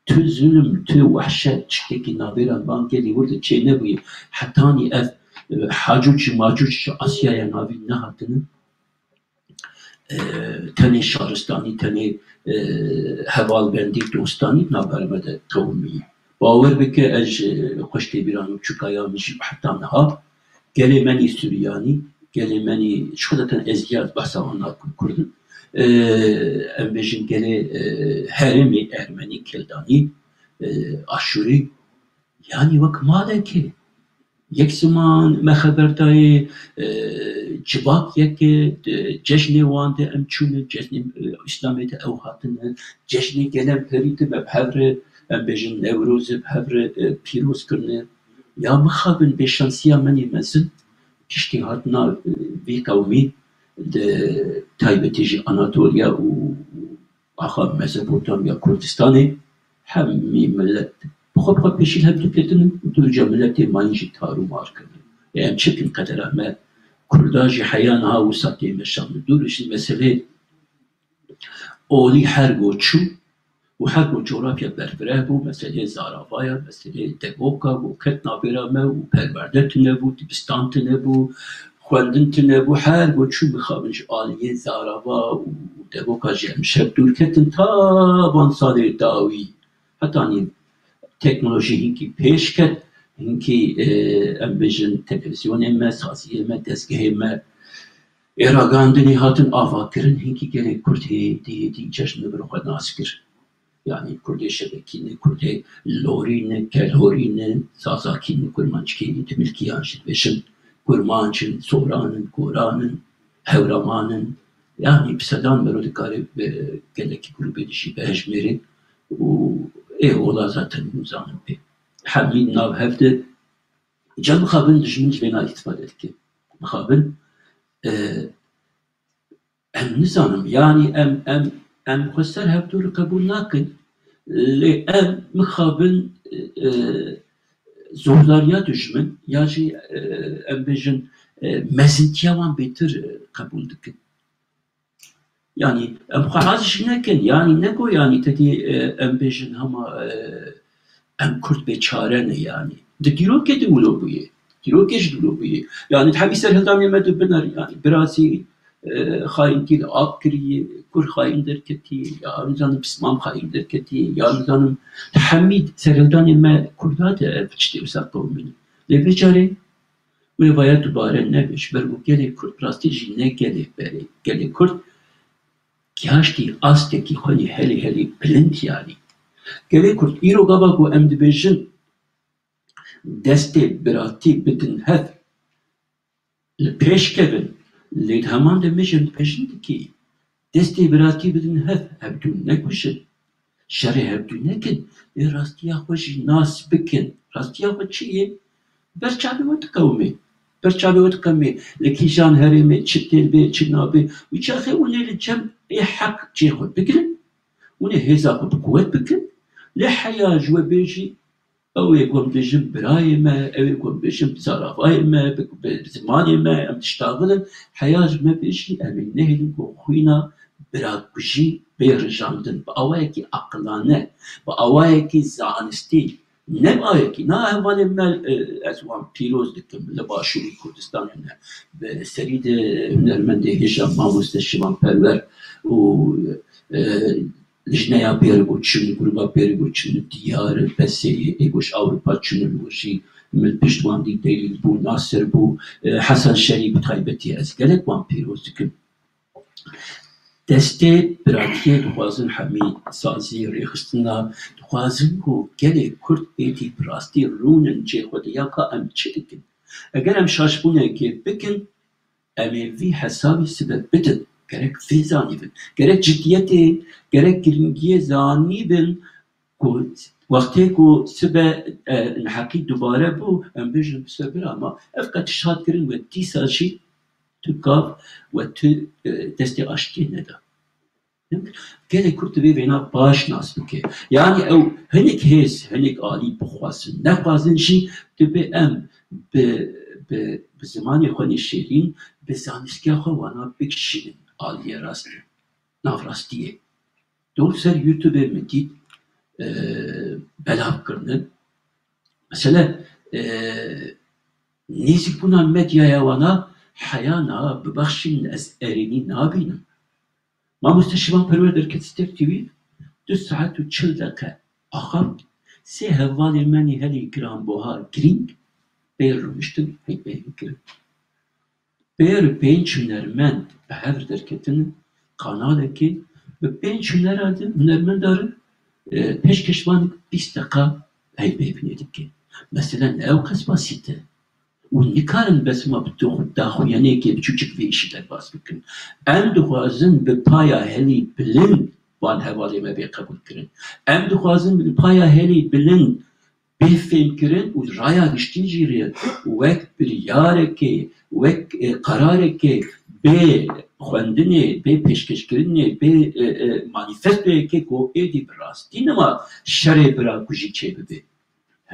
Tu zulm, tu wehşet, çikekî navbêra van gelî wir de çê nebûyî. Hetanî ev, e, Hacûc û Macûc ji Asyaya Navîn nehatine. E, tenê şaristanî, tenê, e, hevalbendî, dostanî navbera me de qewimî. Bawer bike, ez ji xweş têbîran û çûkaya min jî heta niha gelê menî Suryanî, gelê menî, ji xwe zaten ez ya behsa wan nakim Kurd in. E, em bêjin gelê, e, herêmê Ermenî, Kildanî, e, Aşûrî, yanî wek malekê. Yek ziman me xeber dayê, e, civak yek e, di cejnê wan de em çûne, cejnê, e, Îslamê de ew hatine, cejnê gelem herî di me bi hev re, em bêjin Newrozê bi hev re, e, pîroz kirine. Ya mixabin bêşansiya menê mezin, piştî hatina, e, vî qewmî di taybetî jî Anatoliya û axa Mezopotamya Kurdistanê hemî milet bi xwe bi xwe pêşî hev diketin û dûrca miletê mayîn jî tar û mar kirin. Ê em çi bikin qedera me Kurda jî heya niha wisa tê meşandin. Dûr ji meselê olî her go çû û her go coğrafya berfireh bû, meselê zaravaya, meselê degoka bû, ket navbêra me û perwerde tune bû, dibistan tune bû, xwendin tune bû, her go çû mixabin ji aliyê zarava û degoka jî em şev dûr ketin ta van salê dawî. Hetanî teknolojî hinkî pêş ket, hinkî, e, em bêjin televîzyonê me, saziyê me, dezgehê me ê ragihandinê hatin avakirin, hinkî gelê Kurd hêdî hêdî cejn li vir xwe nas kir. Yanî Kurdê şebekî ne, Kurdê lorî ne, kelhorî ne, Zazakî ne, Kurmanckî ne, Dimilkiyan jî dibêjin, Kurmanc in, Soran in, Goran in, Hewraman in. Yanî bi sedan mero dikare bi gelekî grûbê de jî bihejmêre û ê ola zaten hûn zanin pê. Hemî nav hev de, ca mixabin dijmin ji vêna îstîfade dike. Mixabin, e, em nizanim, yanî em, em, em xwe ser hevdûrî qebûl nakin. Lê em mixabin, e, zordariya dijmin ya jî, e, em bêjin, e, mezintiya wan bêtir, e, qebûl dikin. Yanî em xwe hez jî nekin, yanî ne ku yanî tedî, e, em bêjin hema, e, em Kurd bê çare ne yanî. Di dîrokê de wilo bûye. Dîrokê jî wilo bûye. Yanî di hemî serhildanê me de biner yanî birazî, e, xayîntî li av kiriye, Kurd xayîn derketiye, ya nizanim pismam xayîn derketiye, ya nizanim di hemî serhildanê me Kurda de ev tiştê wisa qewimîne. Lê vê carê wê vaya dubare nebe, ji ber ku gelê Kurd rastî jî ne gelê berê. Gelê Kurd gihaştî astekî xwe yê helê helê bilind yanî. Gelê Kurd îro gava ku em dibêjin destê biratî bidin hev, li pêş kevin, lê di heman demê jî em dibêjin dikî destê biratî bidin hev, hevdû nekujin, şerê hevdû nekin, lê rastiya xwe jî nas bikin. Rastiya xwe çi ye? Ber çavê we diqewimê. Ber çavê we diqewimê. Li kîjan herêmê çi tê bê, çi nabê. Wî çaxê hûn ê li cem ê heq cê xwe bigirin. Hûn ê hêza xwe bi quwet bikin. Lê heya ji we bêjî, ew ê ku em dibêjin birayê me, ew ê ku em dibêjin zaravayê me, bi, bi zimanê me, em diştexilin. Heya ji me bêjî, em ê nehêlin ku xwîna birakujî bê rijandin. Bi awayekî aqilane, bi awayekî zanistî, ne bi awayekî, na hevalên me, e, ez wan pîroz dikim li Başûrê Kurdistanê ne. Bi serî de hunermendê hêja mamoste Şivan Perwer û, e, Lijneya pêribû çin, grûba pêribû çin, Diyar, Pesê, ê ku ji Ewropa çin li wir jî min piştwandî Delîl bû, Nasir bû, e, Hesen Şerî bi taybetî ez gelek wan pîroz dikim. Destê biratiyê dixwazin hemî sazî, rêxistina, dixwazin ku gelê Kurd êdî bi rastî rûnin cê xwe de ya ka em çi dikin. Eger em şaşbûnekê bikin, em ê vî hesabî sibe bidin. Gerek vê zanîbin. Gerek cidiyetê, gerek giringiyê zanîbin ku wextê ku sibe, e, neheqî dubare bû, em bêjin bi sebir ama ev qet tişt hat kirin we dîsa jî tu gav we tu, e, destê aştiyê neda. Gelê Kurd divê vêna baş nas bike. Yanî ew hinek hêz, hinek alî bixwazin, nexwazin jî, divê em bi, bi, bi zimanê xwe nêşêrîn, bi zanistkiya xwe wana bikişînin aliyê rastî, nav rastiyê. Dor ser YouTubeê min dît, e, belav kirine. Mesele, e, nêzîkbûna medyaya wana heyana bibexşînin ez erênî nabînim. Mamoste Şivan Perwer derket Stêrk T V, du saet û çil deqe axaft, sê hevalê me nî helî giranbuha girîng pê rûniştin heypeyvî kirin. Pêr pênc hunermend bi hev derketin kanalekê, bi pênc hunera de, hunermenda re, e, pêşkeşvanek bîst deqa heypeyvînê dike. Mesele ne ew qas basît e. Û nikarin bes ma bi daxuyaniyekê biçûçik vê îşî derbas bikin. Em dixwazin bi paya helî bilind van hevalê me bê qebûlkirin. Em dixwazin bi paya helî bilind bê fêmkirin û raya giştî jî rê wek biryarekê, wek, e, qerarekê bê xwendinê, bê pêşkêşkirinê, bê, e, e, manîfestoyekê ku êdî bi rastî nema şerê birakujî çêbibe.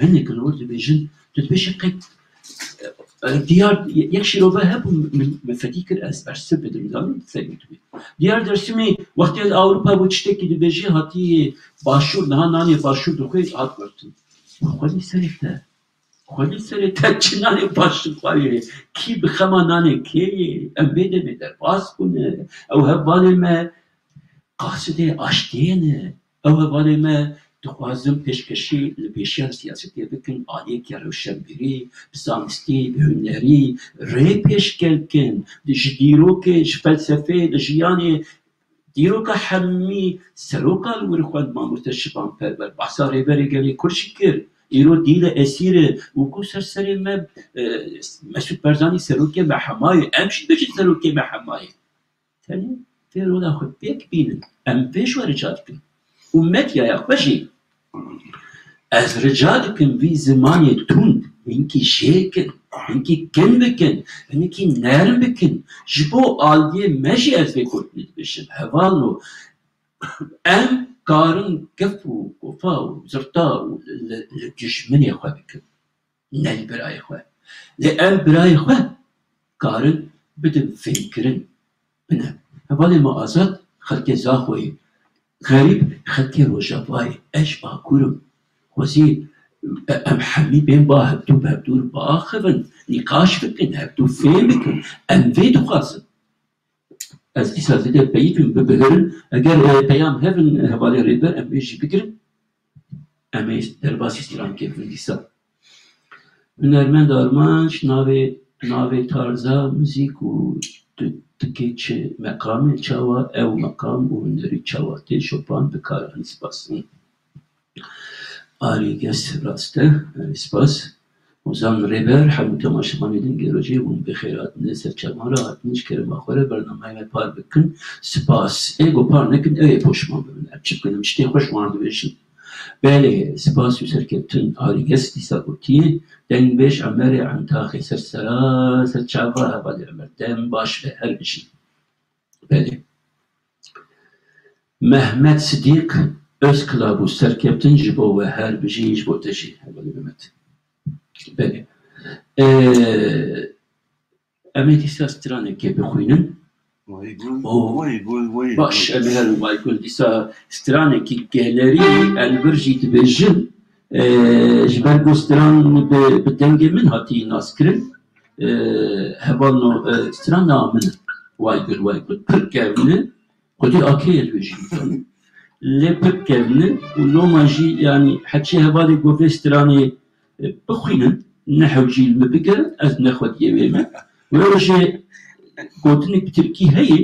Hinek li wir dibêjin, tu dibêjî qey, e, diyar, yek şîrove hebû min, min fedî kir ez bersiv bidim, zanî ser YouTubeê. Diyar Dersimî wextê li Ewropa bû tiştekî dibêjî, hatiye başûr, niha nanê başûr dixwê, hat girtin. Xwedî serê te. Xwedî serê te çi nanê başûr xwarê. Kî bi xema nanê kê ye? Em vê demê derbas bûne. Ew hevalê me qasidê aştiyê ne. Ew hevalê me dixwazin pêşkêşî li pêşiya siyasetê bikin, aliyeke rewşenbîrî, bi zanistî, bi hunerî rê pêşkêl kin, ji dîrokê, ji felsefê, li jiyanê, dîroka hemî seroka li wir xwend Mamoste Şivan Perwer, behsa Rêberê Gelê Kurd jî kir. Îro dîl e, esîr e û ku ser serê me, e, Mesûd Barzanî serokê me hema ye, em jî dibêjin serokê me hema ye. Tenê vê rola xwe pêk bînin. Em vê ji we rica dikin. Û medyaya xwe jî ez rica dikim vî zimanê tund hinkî jêkin, hinkî kin bikin, hinkî nerm bikin. Ji bo aliyê me jî ez vê gotinê dibêjim. Hevalno, em karin kef û kofa û zirta û li, li, li dijminê xwe bikin. Ne li birayê xwe. Lê em birayê xwe karin bidin fêmkirin. Bine. Hevalê me Azad xelkê Zaxoyê. Xerîb xelkê Rojavayê. Ez ji Bakur im. Xwezî, e, em hemî bên ba hevdû bi hevdû re biaxivin, nîqaş bikin, hevdû fêm bikin. Em vê dixwazin. Ez dîsa zêde peyî bim, bibihirin. Eger, e, peyam hebin, hevalê Rêber, em vê jî bigirin. Em ê derbasî strankê bikin dîsa. Hunermend Armanc, navê, navê tarza muzîk û tu, tikê çi meqamê, çawa ew meqam û hunerî çawa tê şopan bi kar anî? Spas. Arî Ges, rast e. Erê, spas. Ozan Rêber, hemû temaşevanê Dengê Rojê hûn bi xêr hatine, ser çavan re hatine, ji kerema xwe re bernameyê me par bikin. Spas. Ê ku par nekin, ew ê poşman bibin. Em çi bikin? Em tiştê xwe ji wan dibêjin. Belê, spas û serkeftin. Arî Ges dîsa gotiye, dengbêj Emerê Entaxê, ser sera, ser çava hevalê Emer. Dem baş be, her bijî. Belê. Mehmet Sidîq Özkilabûz, serkeftin ji bo we, her bijî, ji bo te jî hevalê Mehmet. Belê. Ee, em ê dîsa stranekê bixwînin. Vay gul, Oo. Vay gul, vay Baş, gul. Em ê herin vay gul. Dîsa stranekî gelerî, em li vir jî dibêjin. Ee, ji ber ku stran bi, bi dengê min hatî naskirin. Ee, hevalno, e, strana min e. Vay gul, vay gul. Pir kevn e. Xwedî akê ez wê jî bizanim. lê pir kevin in û loma jî, yanî, heçî hevalê ku vê stranê, e, bixwînin, ne hewcî li min bigerin, ez ne xwediyê wê me. Wê jê gotinek bi tirkî heye,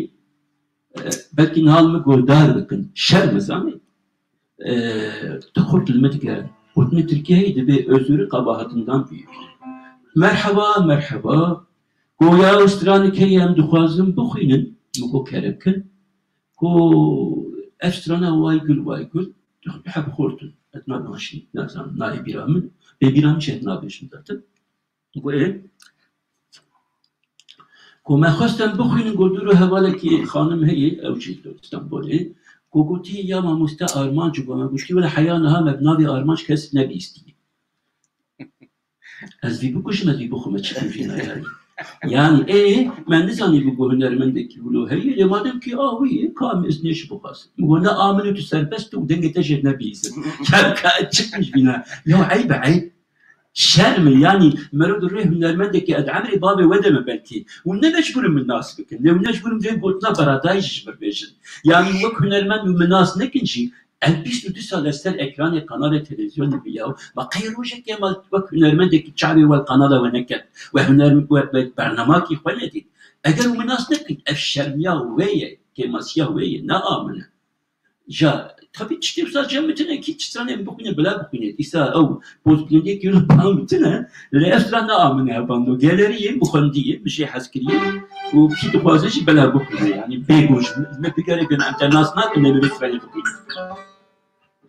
e, belkî niha li min guhdar bikin. Şerm e, zanî. E, tu xurt li min digerin. Gotinê tirkî heye, dibê özürü kabahatından büyük. Merheba, merheba. Goya ew stranek heye em dixwazin bixwînin. Min got kerem kin. Ku ev strana Way Gul, Way Gul, du, du heb xort in. Ez nazanim, nazanim, nayê bîra min. Bê bîra min jî ez nabêjim zaten. Ku ê, ku me xwest em bixwînin, ku dûr û hevalekî xanim heye, ew jî li Stenbolê. Ku gotî ya mamoste Armanc, ku me gotî wele heya niha me bi navê Armanc kes nebîstiye. Ez vî bikujim, ez vî bixwim, ez çi kim jî nayarî. Yanî, ê, me nizanî bû ku hunermendekî wilo heye, lê madem kî a wî ye, ka em îznê jî bixwazin. Min got, ne a min û tu serbest û dengê te jê nebihîzin. Ya ka ez çi kim jî bîna. Ya eyb e, eyb. Şerm e, yanî, mero di rê hunermendekî ez emrê bavê we de me belkî. Û ne mecbûr in min nas bikin. Lê û ne mecbûr in vê gotina beradayî jî ji min bêjin. Yanî, wek hunermend û min nas nekin jî, Ev bîst û du sal e ser ekranê kanalê televîzyonê bûya û ma qey rojekê me wek hunermendekî çavê we li kanala we neket, we huner, we, we bernamakî xwe nedît. Eger û min nas nekin, ev şermiya wê ye, kêmasiya wê ye, ne a min e. Ja, tabî tiştê wisa cem min tune kî, çi stranê min bixwîne, bila bixwîne. Dîsa ew pozbilindiyekî wilo pa min tune, lê ev stran ne a min e, hevando. Gelerî ye, min xwendî ye, min jê hez kiriye. Û kî dixwaze jî bela bixwîne, yanî bê goş, me bigere gön em te nas nakin, ne bi vê stranê bixwîne.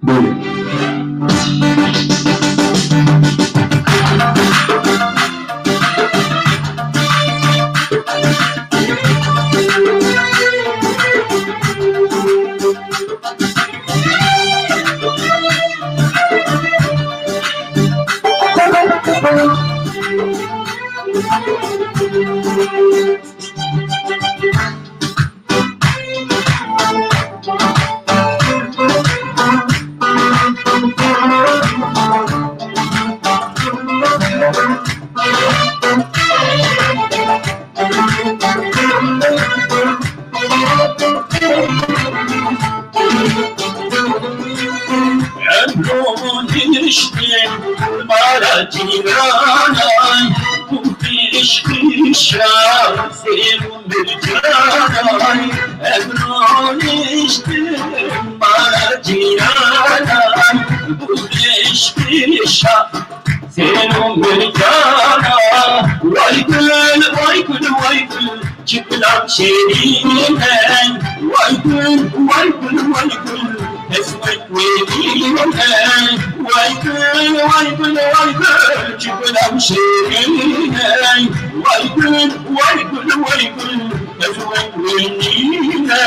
Buyurun. Emro niştin mala cîranan, bu pişkişa sêr û mircanan. Emro niştin mala cîranan, bu pişkişa sêr û mircana. Way gul, way gul, way gul, çi gulam şêrîn e. Way gul, way gul, way gul, ez wek wê nîne. Way gul, way gul, way gul, çi gulam şêrîn e. Way gul, way gul, way gul, ez wek wê nîne.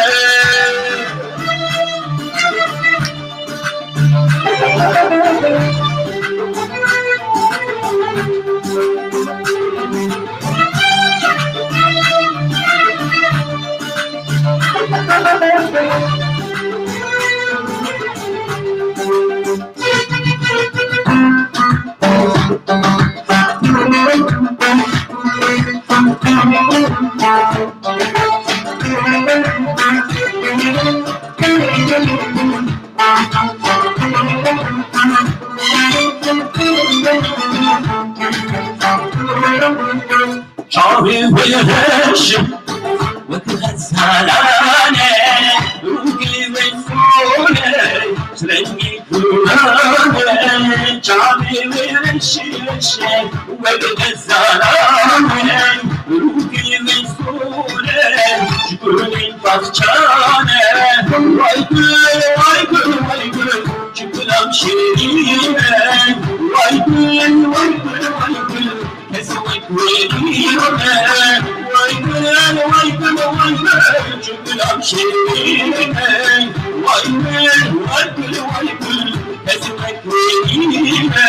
Çavê wê reş e, wek xezalan e, rûkê wê sor e, rengê gulan e. Çavê wê reş e, reş e, wek xezalan e, rûkê wê sor e, ji gulên baxçan e. Way gul, way gul, way gul, çi gulam şêrîn e. Way gul, way gul, way gul, ez wek wê nîne. Way gul, way gul, way gul, çi gulam şêrîn e. Way gul, way gul, way gul, ez wek wê nîne.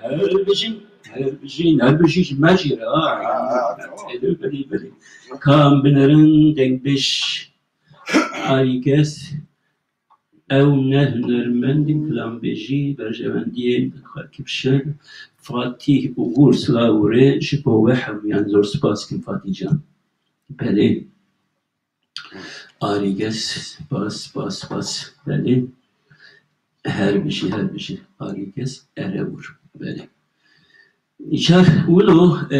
Her bijî, her bijî, her bijî ji me jî re, ha, ha, ha, yanî, tamam. Belê, belê, belê. Ka em binerin, dengbêj Arîges, ew ne hunermendên filanbêjî, berjewendiyên xelkê bi şer, Fatîh Ugur, silav û rê ji bo we hemûyan, zor spas dikim Fatîh can. Belê. Arîges, spas, spas, spas. Belê. Her bijî, her bijî. Arîges, Erewur. Belê. Îcar wilo, e,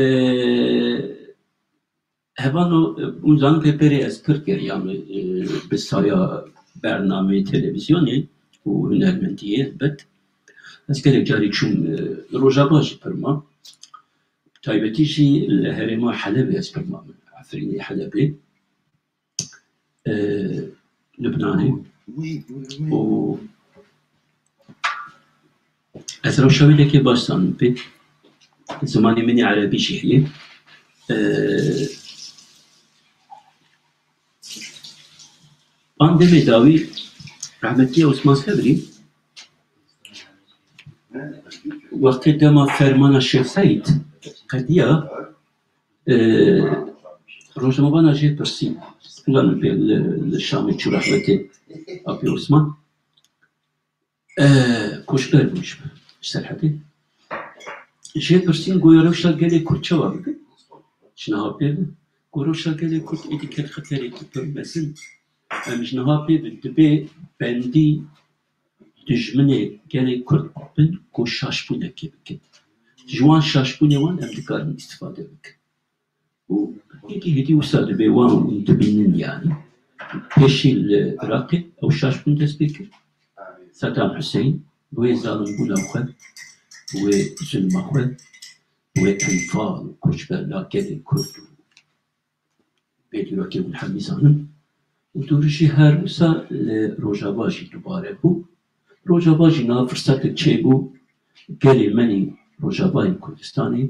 hevano, e, hûn zanin pê perê ez pir geriyame, e, bi saya bernameyê televîzyonê û hunermendiyê, elbet. Ez gelek carî çûm, e, Rojava jî pir mam. Taybetî jî li herêma Helebê ez pir mam. Efrînê Helebê. e, Lubnanê û ez rewşa wê lekê baş zanim pê. Zimanê min ê erebî jî heye. E, Van demê dawî rehmetî Osman Sebrî wextê dema fermana Şêx Seîd qediya, e, rojnamevana jê pirsî, Kulan pê li, li Şamê çû rehmetê Apê Osman. E, koçber bû ji, ji Serhedê. Jê pirsîn, goya rewşa gelê Kurd çawa bibe? Ji niha pê ve. Ku rewşa gelê Kurd êdî ket xeterekî pir mezin. Em ji niha pê ve dibê bendî dijminê gelê Kurd bin ku şaşbûnekê bikin. Ji wan şaşbûnê wan em dikarin îstîfade bikin. Û hêdî hêdî wisa dibê wan dibînin yanî. Pêşî li Iraqê ew şaşbûn dest pê kir. Sedam Huseyîn bi wê zalimbûna xwe, bi wê zulma xwe, bi wê enfal û koçberla gelê Kurd û bê dîrokê hûn hemî zanin. Û dûrî jî her wisa li Rojava jî dubare bû. Rojava jî niha firsetek çêbû, gelê me nî Rojavayê Kurdistanê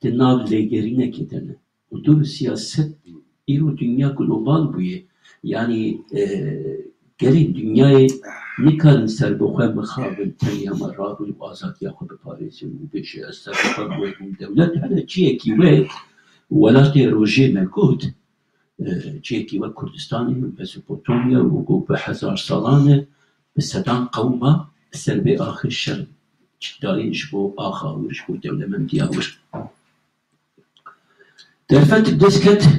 di nav lêgerînekê de ne. Û dûrî siyaset îro dinya global bûye. Yanî, e, gelên dinyayê nikarin serbixwe mixabin, tenya me rabin û azadiya xwe biparêzin û bêje ez serbixwe bûm dewlet. Hele ciyekî we welatê rojê me got, e, ciyekî wek Kurdistanê û Mezopotamya û ku bi hezar salan e bi sedan qewma ser vê axê şer dayîn ji bo axa wir, ji bo dewlemendiya wir. Derfet dest ket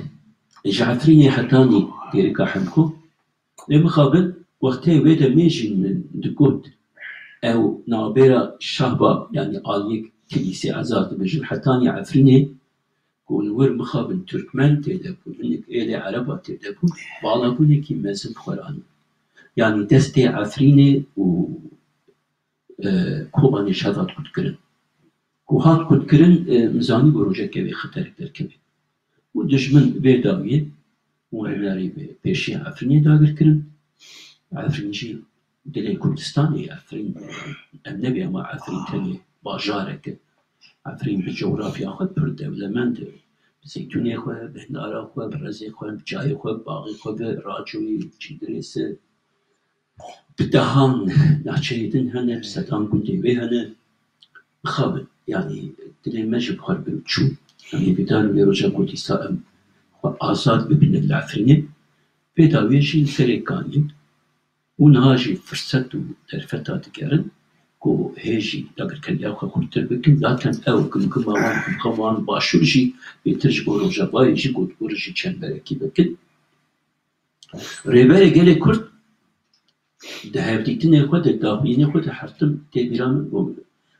ji Efrînê hetanî Dêrika Hemko. Lê mixabin wextê wê demê jî min digot, ew navbêra Şahba, yanî aliyek Kilîsê Ezar dibêjin, hetanî Efrînê, ku li wir mixabin Tirkmen tê de bûn, hinek êlê Ereba tê de bûn, balabûnekî mezin bi xwe re anî. Yanî destê Efrînê û, e, Kobanê ji hev hat qutkirin. Ku hat qutkirin, e, min zanî ku rojekê wê xeterek derkeve. Û dijmin vê dawiyê û henerî bi pêşiya Efrînê dagir kirin. Efrîn jî dilê Kurdistanê ye. Efrîn, em nebê ama Efrîn tenê bajarek e. Efrîn bi cografya xwe pir dewlemend e. Bi zeytûnê xwe, bi hinara xwe, bi rezê xwe, bi çayê xwe, bi baxê xwe, bi racoyê, çîdirêse, bi dehan nahçeyê din hene, bi sedan gundê wê hene. Mixabin, yanî dilê me jî bi xwe re çû. Em hêvîdar in vê roja ku dîsa em xwe azad bibînin li Efrînê. Vê dawiyê jî li serê kanî. Û niha jî firset û derfeta digerin ku hê jî dagirkeriya xwe xurtir bikin. Zaten ew gimgima wan, gimgima wan başûr jî bêtir ji bo Rojavayê jî gotkûr jî çemberekî bikin. Rêberê gelê Kurd di hevdîtinê xwe de, daxuyînê xwe de her tim tê bîra min, got,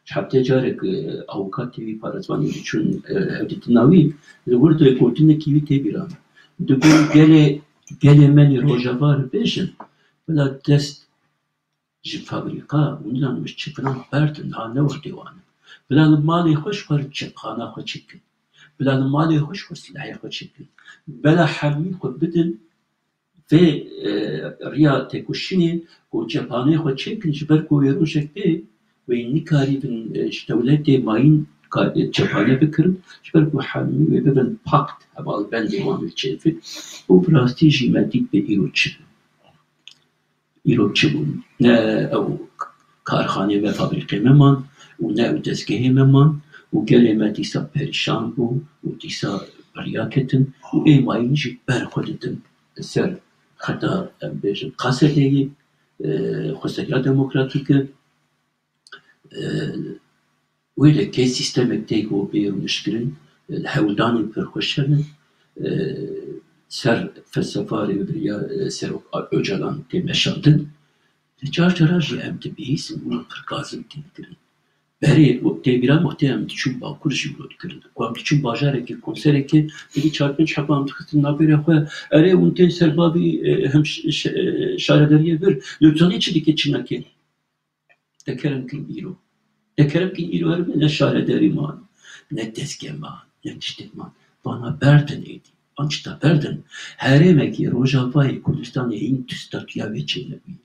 ji heftê carek, e, Awoka T V parêzvanê diçûn, e, hevdîtina wî, li wir de gotinekî wî tê bîra min. Digot, gelê, gelê me nî Rojava re bêjin, bila dest ji fabrîka û nizanim ji çi filan berdin, ha ne wextê wan e. Bila li malê xwe ji xwe re çi, xana xwe çêkin. Bila li malê xwe ji xwe silahê xwe çêkin. Bila hemî xwe bidin vê, e, riya têkoşînê ku cephanê xwe çêkin, ji ber ku wê rojek bê, Wê nikarîbin, e, ji dewletê mayîn ka-, e, cepane bikirin, ji ber ku hemî wê bibin pakt, hevalbendê wan li çêvê. Û bi rastî jî me dît bi îro çi bû. Îro çi bû? Ne ew karxanê me, fabrîkê me man û ne ew dezgehê me man û gelê me dîsa perîşan bû û dîsa bi riya ketin û ê mayîn jî ber xwe didin li ser xeta, em bêjin, Qasedeyê, e, xweseriya demokratîk e. E, wê de kê sîstemek tê ku bê rûnişkirin, e, li hewldanên pir xweş hene, e, ser felsefa rêvebiriya, e, Serok Ocalan tê meşandin. Lê car cara jî em dibihîsin û pir gazin tê dikirin. Berê tê bîra me, wextê em diçûn Bakur jî wilo dikirin. Ku em diçûn bajarekê, konserekê, dibî çar pênc heba em dixistin navbêra xwe, erê hûn tên ser bavî, e, hem ş-, ş-, e, şaredariyê vir. Lê tu zanî çi dike, çi nake? Te kerem kin îro. Te kerem kin îro herin ne şaredarî man, ne dezgeh man, ne tiştek man. Vana berdin êdî. Van çita berdin. Herêmekî Rojavayê Kurdistanê hîn tu statûya wê çênebûye.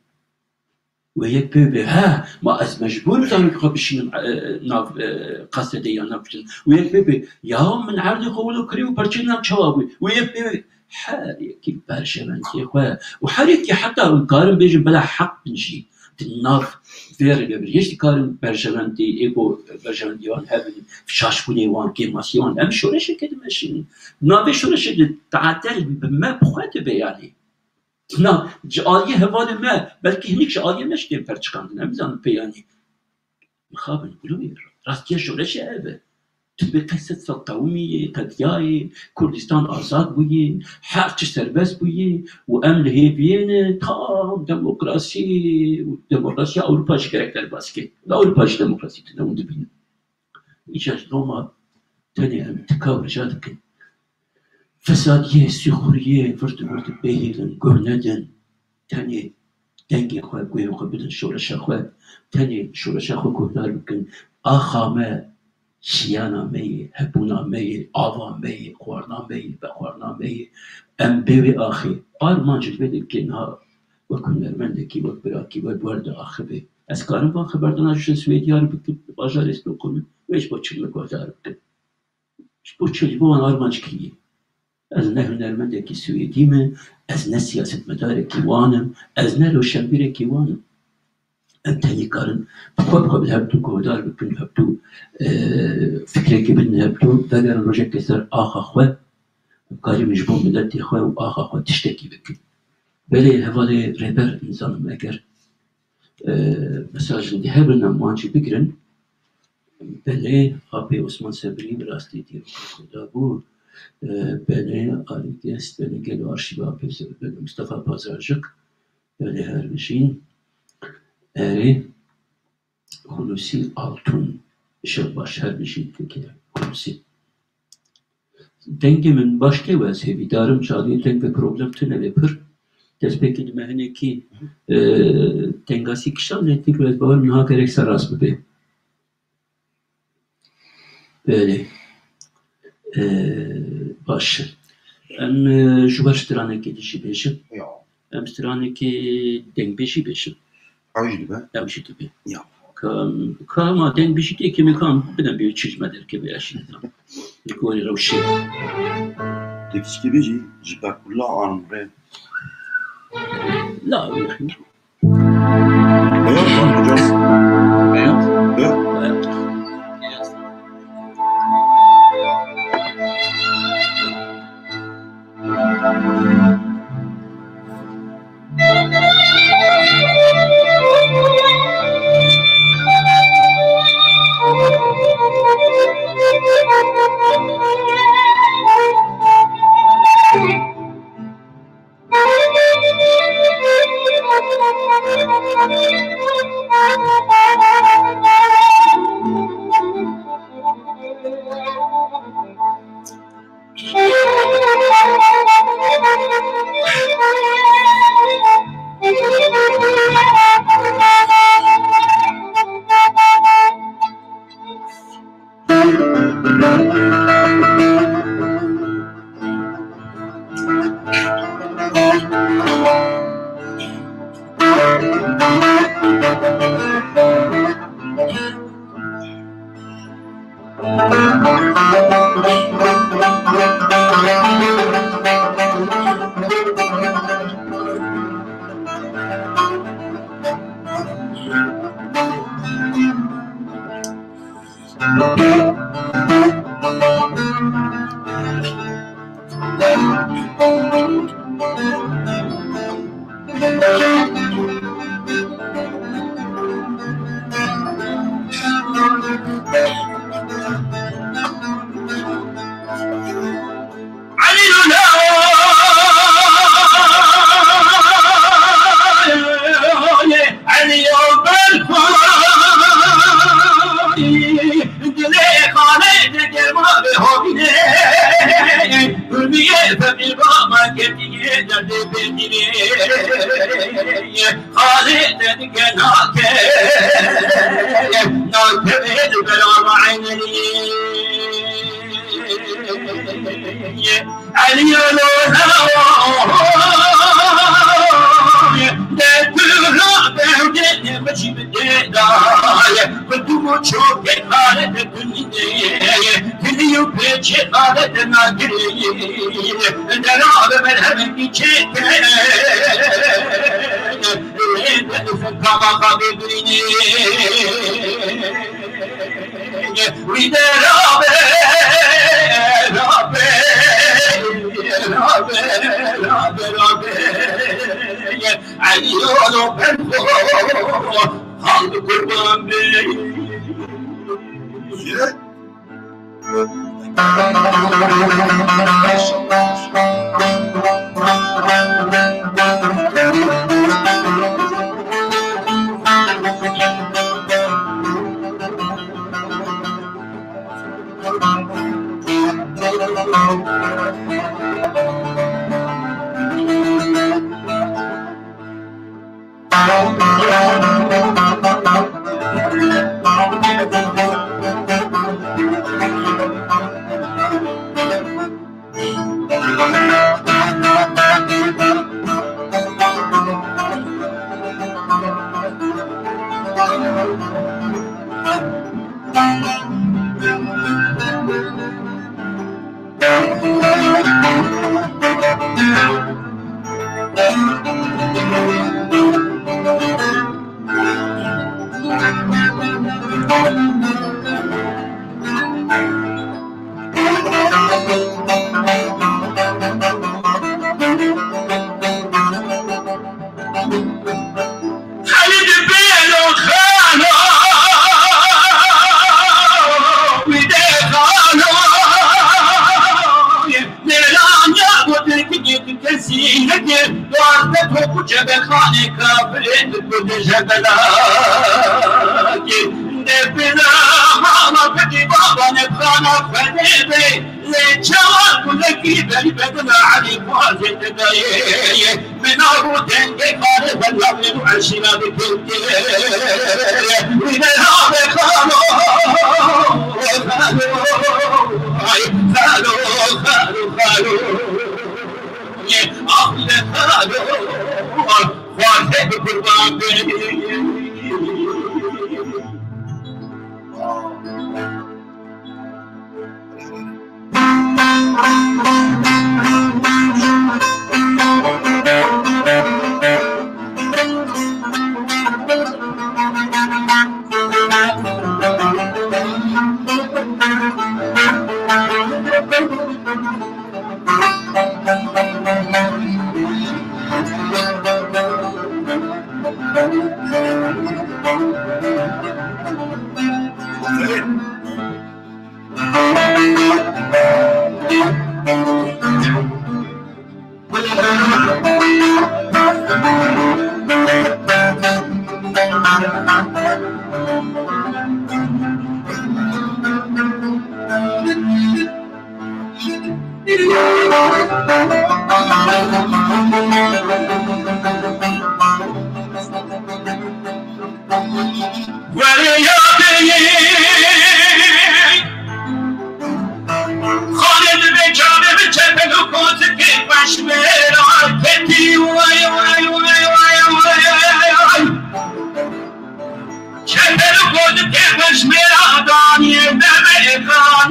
Wê yek pê bê, he, ma ez mecbûr im zarokê xwe bişînim, e, nav, e, Qasedê ya nav bişînim. Wê yek pê bê, ya min erdê xwe wilo kirî û perçeyê nan çawa bû? Wê yek pê bê, her yekî berjewendiyê xwe û her yekî heta hûn karin bêjin bela heq bin jî di nav vê rêvebiriyê jî dikarin berjewendî, ê ku berjewendî wan hebin, şaşbûnê wan, kêmasiyê wan, em şoreşekê dimeşînin. Navê şoreşê de tadel bi me bi xwe dibe yanî. Na, ji aliyê hevalê me, belkî hinek ji aliyê me jî tên perçikandin, em nizanin pê yanî. Mixabin, gulû ye. Rastiya şoreşê ev e. Tu bê qey sed sal qewimiyê, qediyayê, Kurdistan azad bûyê, her çi serbest bûyê û em li hêviyê ne tam demokrasî û demokrasiya Ewropa jî gerek derbas ke. Li Ewropa jî demokrasî tune, hûn dibînin. Îcar loma tenê em tika wêja dikin. Fesadiyê, sîxuriyê, virt virt bihêlin, guh nedin. Tenê dengê xwe, guhê xwe bidin şoreşa xwe. Tenê şoreşa xwe guhdar bikin. Axa me, jiyana me yê, hebûna me yê, ava me yê, xwarina me yê, vexwarina me yê. Em bê wê axê. Armanc li vê derê niha wek hunermendekî, wek birakî, wek wer diaxive. Ez karim van xeberdana ji Swêdiya re bikim, li bajarê Stockholmê, wê ji bo çi min guhdar bikin? Ji bo çi? Ji bo wan armanc kiriye. Ez ne hunermendekî Swêdî me, ez ne siyasetmedarekî wan im, ez ne roşenbîrekî wan im. Em tenê karin bi xwe bi xwe bi hevdû guhdar bikin, hevdû, e, fikrekê bidin hevdû, vegerin rojekê ser axa xwe, em karîbin ji bo miletê xwe û axa xwe tiştekî bikin. Belê hevalê rêber, nizanim eger, e, mesajên di hebin em wan jî bigirin. Belê, Apê Osman Sebrî bi rastî dîroka xwe dabû. E, belê, Alî Gest, belê, gelo arşîva Apê Se-, belê, Mustafa Pazarcık, belê, her bijîn. Erê, Hulusi Altun. Şev baş, her bijî pêkê Hulusi. Dengê min baş tê û ez hêvîdar im, ji aliyê deng ve problem tune lê pir. Destpêkê di me hinekî, e, tengasî kişand lê tî ku ez bawer im niha gerek serrast bibe. Belê. E, baş. Em, e, ji ber stranekê dişî bêjin. Ya. Em stranekê dengbêjî bêjin. Ew jî dibe. Ew jî dibe. Ya. Ka, ka ma dengbêjî tê kêmê ka em bidin bê çi ji me derkeve ya jî nizanim. Li gorî rewşê. Dê tişkî bêjî ji Betullah Anmurê. La, wî. Beyaz lan hocam. Beyaz. Beyaz. Beyaz.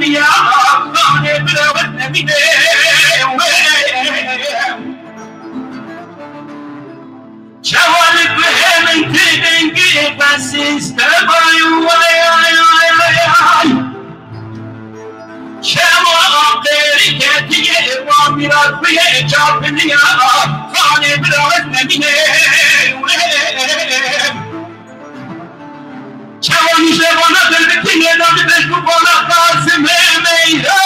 Ya, xanê bira wet nemîne. Çawa li guhê min tê dengê xwe sîstemay, way, ay, ay, ay, ay. Çawa aqêrî ketiye, wa mîrat bûye çapiniya, xanê bira wet nemîne. Çawa nîşte vana derbikî nêda dibêj ku vana Qasimê meyra.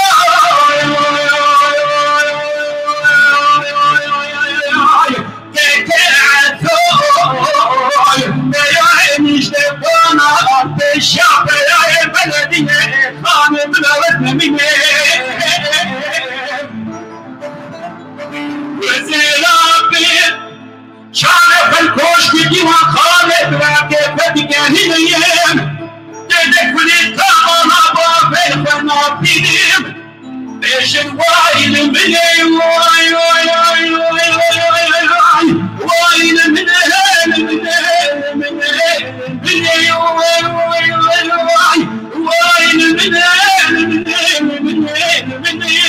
Teke etoy, meyra nîşte vana pêşa peyayê belediyê xanê bila wet nemîne. Wezîra bir Çare xwe koşkî dîwan xalê birakê xwe digerînin. Dede kulî tabana bavê xwe napînim. Bêjin way li min ê, way, way, way. Way li min ê, li min ê, li min ê, li min ê, way, way, way, way. Way li min ê, li min ê, li min ê, li min ê.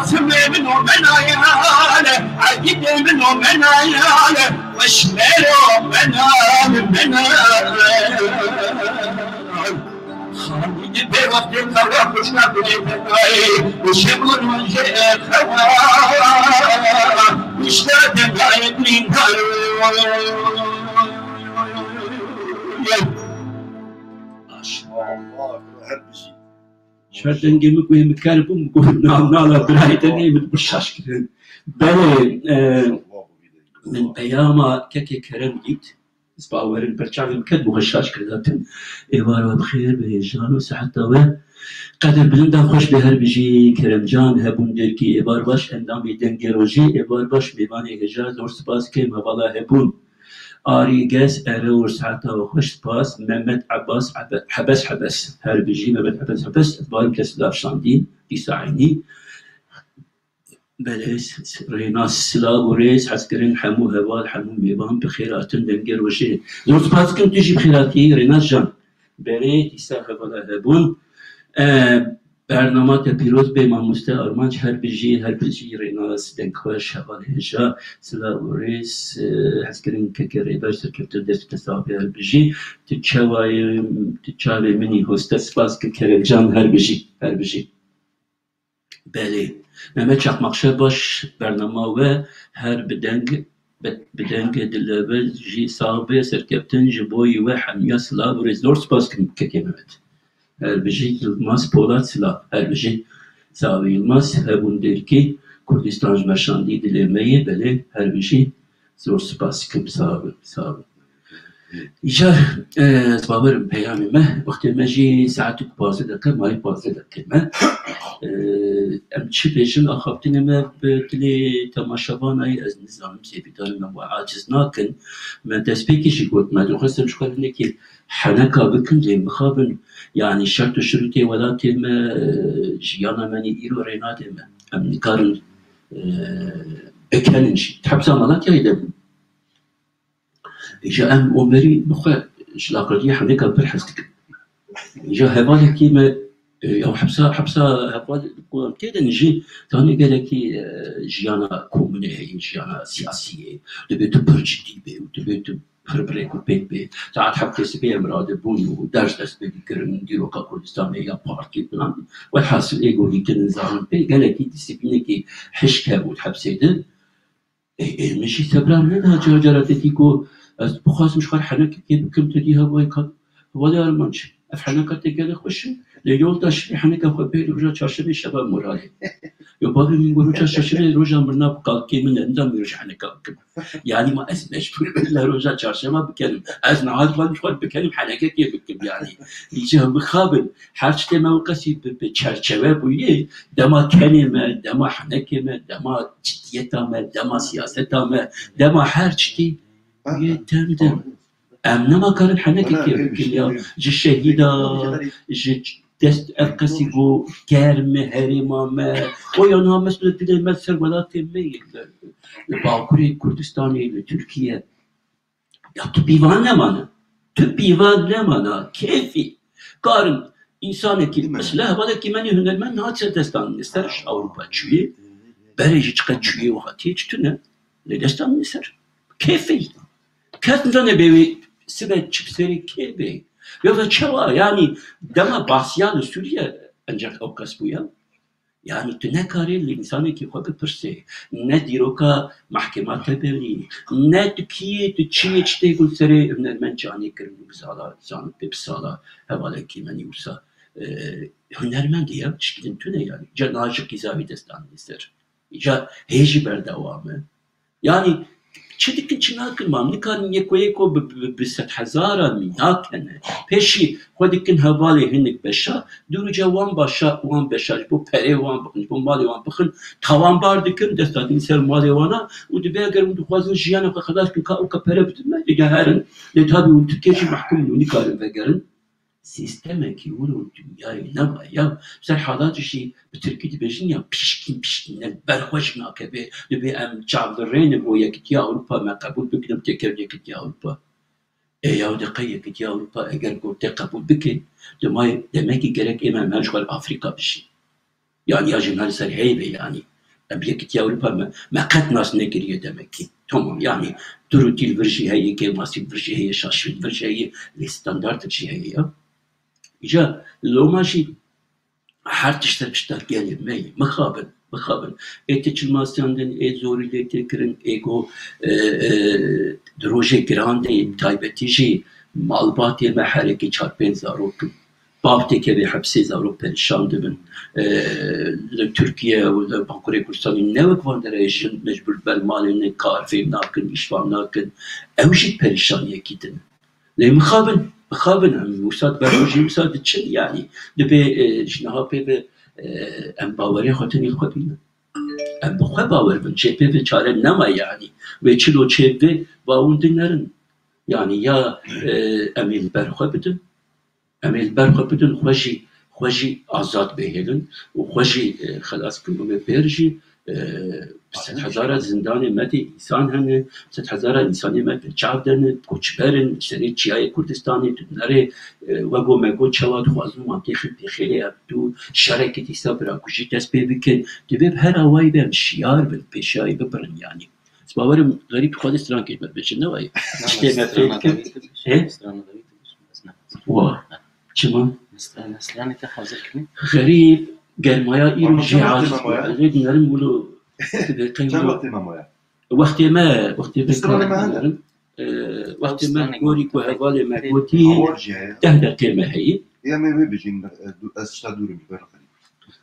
Asimê min o menayane, Egîdê min o menayane, Weşmero menan, menan. Xanî bê wextê xewa kuşka gulê menayê, Weşemon wanje xewa, kuşka dengayê grîngayê. Maşallah, her bir şey. Ji ber dengê min ku hê min ker bû, min got, "Na, nala birayê te neyê, min bi şaş kirin." Belê, e, min peyama kekê Kerem dît. Ez bawerim perçavê min ket bû xwe şaş kirdatin. Êvar we bi xêr be, jan û siheta we. Qedir bilinda xweş be, her bijî Keremcan, Hebûn Dêrkî, êvar baş endamê Dengê Rojê, êvar baş mêvanê hêja, zor spas dikim, hevala Hebûn. Arî Ges, erê û saeta we xweş, spas. Mehmet Abbas, Abe-, Hebes Hebes, her bijî Mehmet Hebes Hebes, ez barim kes lav şandî, dîsa eynî. Belê, s-, s-, Rênas, silav û rêz, hezkirin hemû heval, hemû mêvan bi xêr hatin Dengê Rojê. Zor spas dikim, tu jî bi xêr hatî, Rênas can. Berê, dîsa hevala Hebûn. E, Bernama te pîroz bê, mamoste Armanc, her bijî, her bijî, Rênas, dengxweş, heval hêja, silav û rêz, e, hezkirin keke Rêber, serkeftin dest te sax be, her bijî. Tu çawa yî, tu çavê min î, hoste spas dikim, Kerem can, her bijî, her bijî. Belê. Mehmet Çakmak, şev baş, bernama we her bi deng, bi, bi dengê dilevê jî sax be, serkeftin ji bo yî we hemiya silav û rêz. Zor spas dikim kekê Mehmet. Her bijî Yilmaz Polat, silav. Her bijî. Sax be Yilmaz, Hebûn Dêrkî, Kurdistan ji me şandî dilê me yê, belê, her bijî. Zor spas dikim, sax bin, sax bin. Îcar, e, ez bawerim peyamê me, wextê me jî saet û pazdeh deqe, mayî pazdeh deqe me. E, em çi bêjin, axaftinê me bi dilê temaşevanayî, ez nizanim, sêvîdarên me we aciz nakin. Me destpêkê jî got, me dixwestin ji xwe hinekî heneka bikin, lê mixabin, yanî şert û şirûtê welatê me, e, jiyana me nî îro rê nade me. Em nikarin, e, bikenin jî. Hepsa Malatyayê de bû. Îja em Omerî bi xwe ji laqiliyê heneka pir hez dikin. Îja hevalekî me, e, ew hepsa, hepsa heval ku em tê de ne jî, tanê gelekî, e, jiyana komûnê heye, jiyana siyasî ye. Divê tu pir cidî bê û divê tu pir bi rêk û pêk bê. Saet heftê sibê em radibûn û ders dest pê dikirin, dîroka Kurdistanê ya partî filan. Welhasil ê gorî kirin zanin pê, gelekî dîsîplînekî hişk hebû di hepsê de. Ê, ê, min jî sebra neda, cara cara te dî ku ez bixwazim ji xwe re henekekê bikim, te dî hevalê ka, hevalê Armanc. Ev heneka te gelek xweş in, lê yoldaş vê heneka xwe bêrî roja çarşemê şeva moralê. Yo bavê min got, roja şeşemê roja mirina bi kalkê min e, nida min roja heneka bikim. Yani ma ez mecbûr bim li roja çarşema bikenim. Ez niha dixwazim ji xwe bikenim henekekê bikim yani. Îca mixabin, her tiştê me wekasî bi, bi çerçeve bûye, dema kenê me, dema henekê me, dema ciddiyeta me, dema siyaseta me, dema her tiştî bûye dem dem. Em nema karin henekekê bikin ya. Ji şehîda, ji dest ev kesî ku germ e herêma me. O ya niha mesela dilê me ser welatê me yê li, li Bakurê Kurdistanê, li Tirkiye. Ya tu pîvan nemane. Tu pîvan nemana. Keyfî. Karin însanekî, mesela hevalekî me nê hunermend niha ser destan li ser ji Ewropa çûyê. Berê jî çiqet çûyê û hatiye çi tune. Lê destan li ser. Keyfî. Kes nizane bê wê sibe çi bi serê kê bê. Ya ve çawa, yani dema basiya li Sûriye enceq ew kes bûye. Yani tu nekarê li însanekî xwe bipirsê. Ne dîroka mehkema te belî. Ne tu kî yê, tu çi yê, çi tê ku serê hunermend canê kirin û bi sala, zanibê bi sala hevalekî me nî wisa, e, hunermendê ya, tişkî din tune yani. Ca nacikî zavî destan li ser. Îca hê jî berdewam e. Yani çi dikin, çi nakin, ma em nikarin yeko yeko bi, bi, bi sedhezara mînak hene. Pêşî xwe dikin hevalê hinek beşa, dû roja wan başa, wan beşa ji bo perê wan bixin, ji bo malê wan bixin, tawanbar dikin, desta din ser malê wana û dibe eger hûn dixwazin jiyana xwe xelas bikin, ka ew ka pere bidin me, dê herin. Lê tabî hûn Tirkiye jî mehkum in, hûn nikarin vegerin. Sîstemekî wilo dinyayê nema ya. Ser halat jî bi tirkî dibêjin ya pişkîn pişkîn, ne ber xwe jî nakeve. Dibê em çavdirêne bo Yekîtiya Ewropa me qebûl bikin, em têkevin Yekîtiya Ewropa. Ê yaw de qey Yekîtiya Ewropa eger got te qebûl bike, dema demekî gerek ême em her ji xwe li Afrîka bijîn. Yani ya jî me li ser heyvê yani. Em bi Yekîtiya Ewropa me, me qet nas nekiriye demekî. Tamam yani, tur û tîl vir jî heye, kêmasî vir jî heye, şaşî vir jî heye, lê standartek jî heye ya. Îca loma jî her tişt ser pişta gelê me ye. Mixabin, mixabin. Ê tê çilmasiyandin, ê zorî lê tê kirin, ê go, e, e, di rojê giran de, taybetî jî malbatê me herekê çar pênc zarok in. Bav têkevê hepsê, zarok perîşan dibin. E, li Tirkiye û li Bakurê Kurdistanê ne wek van derê jin mecbûr ber malê ne, kar fêm nakin, îş fam nakin. Ew jî perîşaniyekî din. Lê mixabin, mixabin em wisa ber rojê wisa diçin yani. Dibê, e, ji niha pê ve, e, em bawerê xwe tenê xwe bînin. Em bi xwe bawer bin. Çê pê ve çare nema yani. Wê çilo çê ve va hûn dinerin. Yani ya, e, em ê li ber xwe bidin, em ê li ber xwe bidin, xwe jî, xwe jî azad bihêlin û xwe jî, e, xelas bikin û wê pêr jî, e, bi sedhezara zindanê me de însan hene, sedhezara însanê me de çav de ne, koçber in, serê çiyayê Kurdistanê, tu nerê, e, wego mego çawa dixwazin wan têxin pêxêlê ya tu şerekî dîsa birakujî dest pê bikin. Divê bi her awayî be em şiyar bin, pêşiyayî bibirin yani. Ez bawerim xerîb xwedî strankê me dibêje, ne wayî? Tiştê me fêm kir. Hê? Wa. Çima? Stranê te hazir kirî. Xerîb, germaya îro jê aciz bû. Ez ê dinerim wilo. Çend wextê me maya? Wextê me, wextê me. Stranê me hene. Ee, wextê me gorî ku hevalê me gotî, deh deqê me heye. Ya me wê bijîn, e, du-, ez tişta dûrim ji ber xerîb.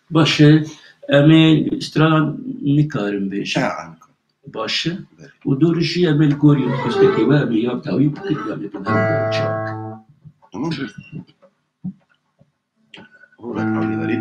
Baş e, em ê stran nikarin bêjin. Baş e. Û dûr jî em ê li gorî û xistekê we em ê ya dawî bikin, ya lê binerin çak. Tamam. Rû re hewlê herî.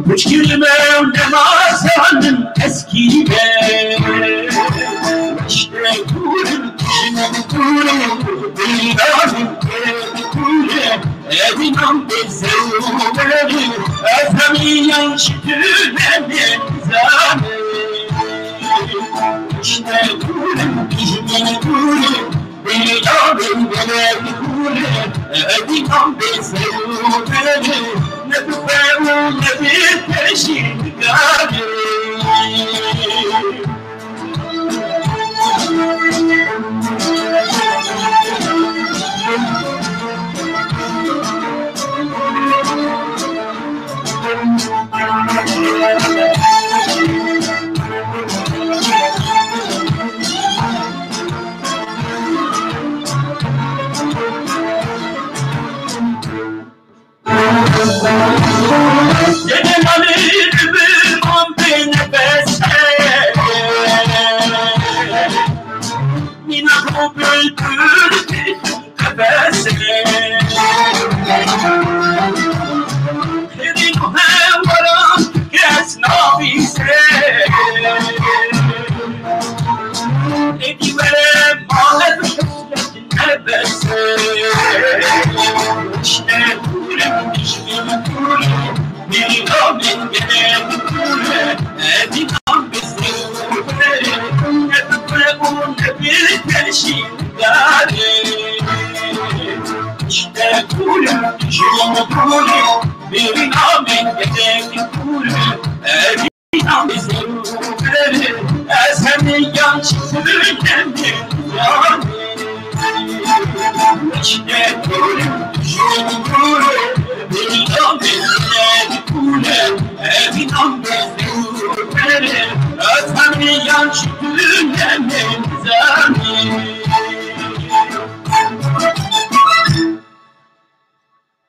Piçkî li me û nema zanin ez kî me. Îşte kurim, kurim, kurim, kurim, kurim, kurim,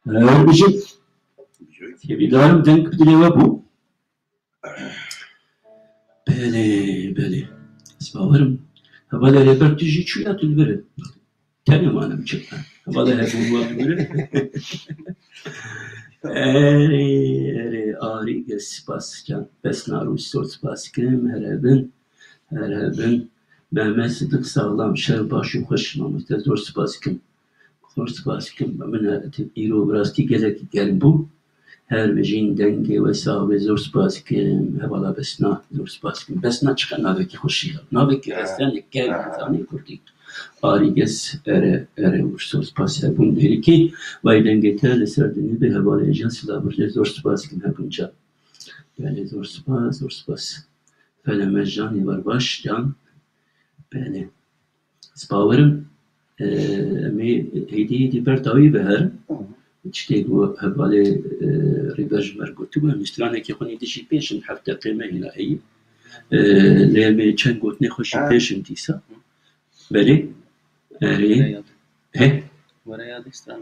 Ee, Bijik. Têbîdarim deng bi dilê we bû. Belê, belê. Ez bawerim. Hevalê rêber tu jî çûya tu li vir. Tenê manim çi. Hevalê hebûn we li vir. Erê, erê, arî ge spas can. Besna rû zor spas kim. Her hebin. Her hebin. Mehmet Sidik Sağlam. Şev baş û xweş mamoste. Zor spas kim. Zor spas kim. Min îro bi rastî gelek germ bû. Her bijîn dengê we sax be, zor spas dikim. Hevala Besna, zor spas dikim. Besna çiqa navekî xweşî ye. Navekî resen e, germ, zanî kurdî. Arîges, ere, ere, zor spas hebûn êrikî. Vay dengê te li ser dinê be, hevalê Ejan Silaburcê, zor spas dikim hebûn can. Belê, zor spas, zor spas. Felemejan, ê wer baş can. Belê. Ez bawerim, e, em ê hêdî hêdî ber dawî biherin. Tiştê ku hevalê, e, Rêber ji me re gotibû, em stranekê xwe nî dijî pêş in, heft deqê me hîna heye. E, lê em ê çend gotinê xwe jî pêş in dîsa. Belê? Erê. He? Were yadê stran.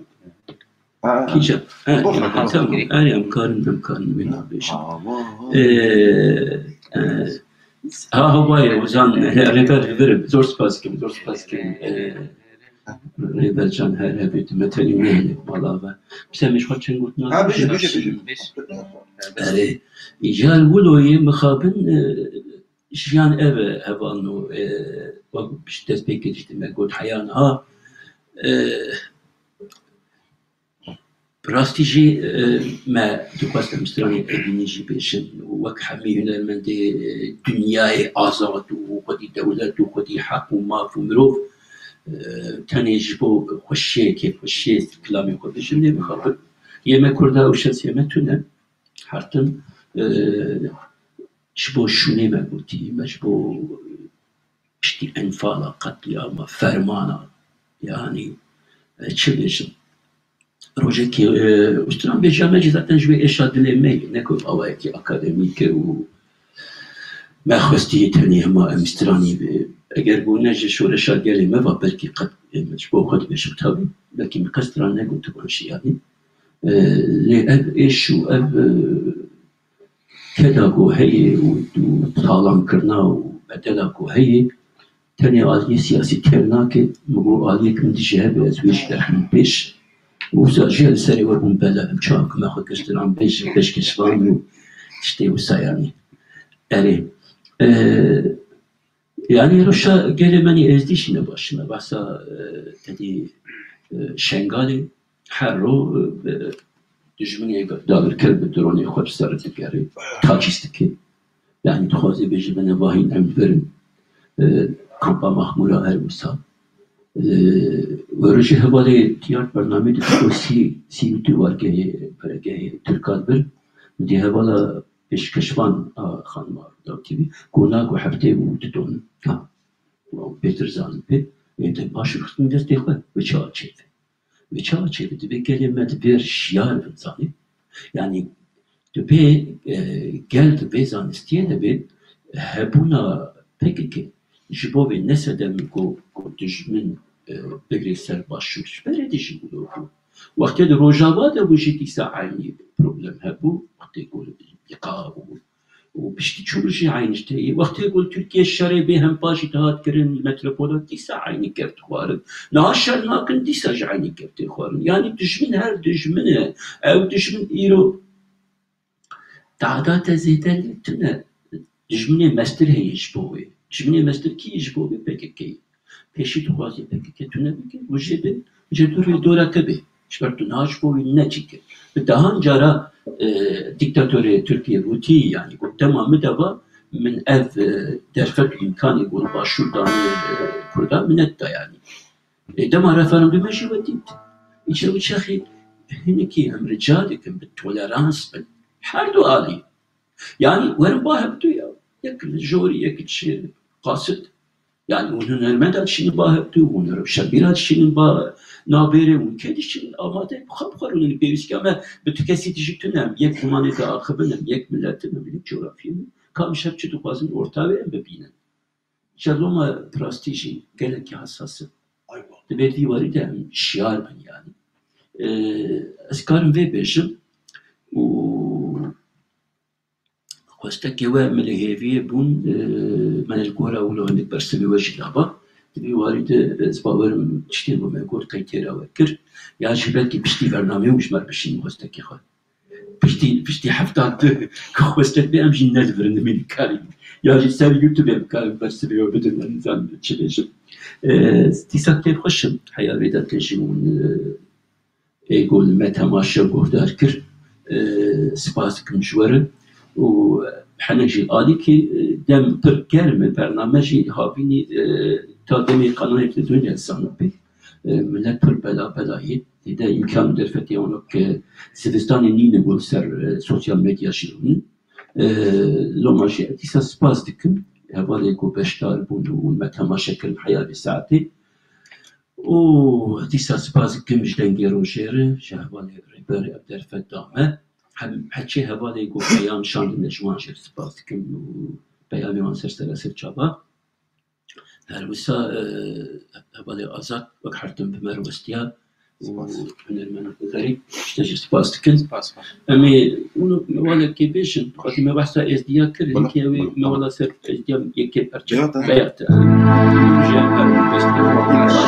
Ha. Kîja? Ha, Boş ver, tamam. Tamam. Erê, em karin, em karin wê nabêjin. Tamam. Ee, e, ha, ha, vay, Ozan, he, Rêber, Rêber, zor spas dikim, zor spas dikim. Ee, Rêber can, her hebê tu me tenî nehêle, mala ve. Pise min ji xwe çend gotina Ha, bêje, bêje, bêje. Erê, îcar wilo yê mixabin, e, jiyan ev e, hevalno, e, wek ji destpêkê diştî me got, heya niha, e, Bi rastî jî, e, me dixwest em stranê evînî jî bêjin û wek hemî hunermendê, e, dinyayê azad û xwedî dewlet û xwedî heq û maf û mirov, e, tenê ji bo xweşiyê, kêfxweşiyê kilamê xwe bêjin, lê mixabin yê me kurda û şensiyê me tune. Her tim, e, ji bo şûnê me gotî, me ji bo piştî enfala, qetlîama, fermana, yanî, e, çi bêjim? Rojekê, e, stranbêjiya me jî zaten ji wê êşa dilê me ye, ne ku awayekî akademîk e û me xwestî tenê hema em stranî be. Eger ku ne ji şoreşa gelê me va belkî qet, e, ji bo xwe dibêjim tabî, belkî min qet stran negotiban jî yanî. E, lê ev êş û ev, e, keda ku heye û, û talamkirina û bedela ku heye, tenê aliyê siyasî têr nake, min got aliyek min dijî hebe, ez wê jî derxim pêş. Û wisa jî li serê we bûn bela, em çawa ku me xwe kir stranbêj, pêşkêşvan û tiştê wisa yanî. Erê. E, Yanî rewşa gelê me nî êzdî jî ne baş e. Me behsa, e, tedî, e, Şengalê her ro, e, Dijminê dagirker bi dronê xwe bi ser digere, tacîz dike. Yanî dixwaze bêje bine vahîn em li vir in. E, kampa Mahmûra her wisa. E, we rojê hevalê tiyar bernameyê dît ku sî, sî û du wargehê, peregehê Tirkan bir. Dî hevala pêşkeşvan a xanima Rûdaw T V, ku na ku heftê û du don. Ha. Pêtir zanin pê, ê de baş û xistin destê xwe, bi çawa çêve. Bi çawa çêve, divê gelê me di vê şiyar bin zanî. Yanî, divê, e, gel di vê zanistiyê de bê, hebûna P K K ji bo vê ne sedem ku, ku dijmin, e, bigirê ser başûr, ji berê de jî wilo bû. Wextê di Rojava de bû jî dîsa eynî problem hebû, wextê ku liqa û û piştî çû jî eynî ji tê yê. Wextê ku li Tirkiye şerê bê hempa jî dihat kirin, metropola dîsa eynî kevt xwarin. Niha şer nakin, dîsa jî eynî kevtê xwarin. Yanî dijmin her dijmin e. Ew dijmin îro tadate zêde lê tune. Dijminê mestir heye ji bo wê. Dijminê mestir kî ye ji bo wê? P K K ye. Pêşî dixwazî P K K tune bike, û jê be, jê dûr wê dora te be. Ji ber tu niha ji bo wî ne çi kir. Bi dehan cara, e, dîktatorê Tirkiyê Rûtî, yanî ku dema min de va, min ev, e, derfet û îmkanê ku li başûr dane, e, Kurdan min nedida yanî. E, dema referandûmê jî we dît. Îçe wî çaxê hinekî em rica dikin bi tolerans bin. Her du alî. Yanî werin ba hevdu ya. Yek li jorî, yek ji qasid. Yanî hûn hunermenda dişînin ba hevdu, hûn rewşenbîra dişînin ba navbêrê, hûn kê dişînin amade bi xwe bi xwe rûnin. Pêwîstiya me bi tu kesî dijî tune, em yek zimanê diaxivin, em yek milet in, em yek coğrafyê ne. Ka em ji hev çi dixwazin orta wê em bibînin. Îca loma bi rastî jî gelekî hesas e. Divê di vî warî de em şiyar bin yanî. Ee, ez karim vê bêjim û xwestekê we min li hêviyê bûn, ee, me li gora wilo hinek bersivê we jî daba. Di vî warî de ez bawerim tiştê ku me got qey têra we kir. Ya jî belkî piştî bernameyê hûn ji me re bişînin xwestekê xwe. Piştî, piştî hefta du ku xwestek bê em jî nedibirin, em ê nikarîn. Ya jî ser YouTube em karin bersivê we bidin, em nizanin çi bêjin. E, dîsa kêfxweş im, heya vê de têjin hûn, e, ê ku li me temaşe û guhdar kir, e, spas dikim ji we re. Û henek jî alîkî, e, dem pir germ e, bername jî havînî, e, ta demê kanalê televîzyonê dizanibê. E, milet pir bela bela ye. Tê de îmkan û derfetê wan wek, e, zivistanê nîne ku li ser, e, sosyal medya jî rûnin. E, loma jî dîsa spas dikim hevalê ku beşdar bûn û me temaşe kirin heya vê saetê. Û dîsa spas dikim ji Dengê Rojê re, ji hevalê rêber ev derfet da me. Hem heçê hevalê ku peyam şandine ji wan jî spas dikim û peyamê wan ser sera ser çava. Her wisa, e, hevalê Azad wek her tim bi me re westiya û Spas. Hunermend Xerîb, ji te jî spas dikin. Spas, spas. Em ê hûn û mewalekê bêjin, xwedî me behsa Êzdiya kir, Bala, hinkê ew ê bala, mewala ser Êzdiya yekê perçe. Beyata. Beyata. Ji her bêst. Baş.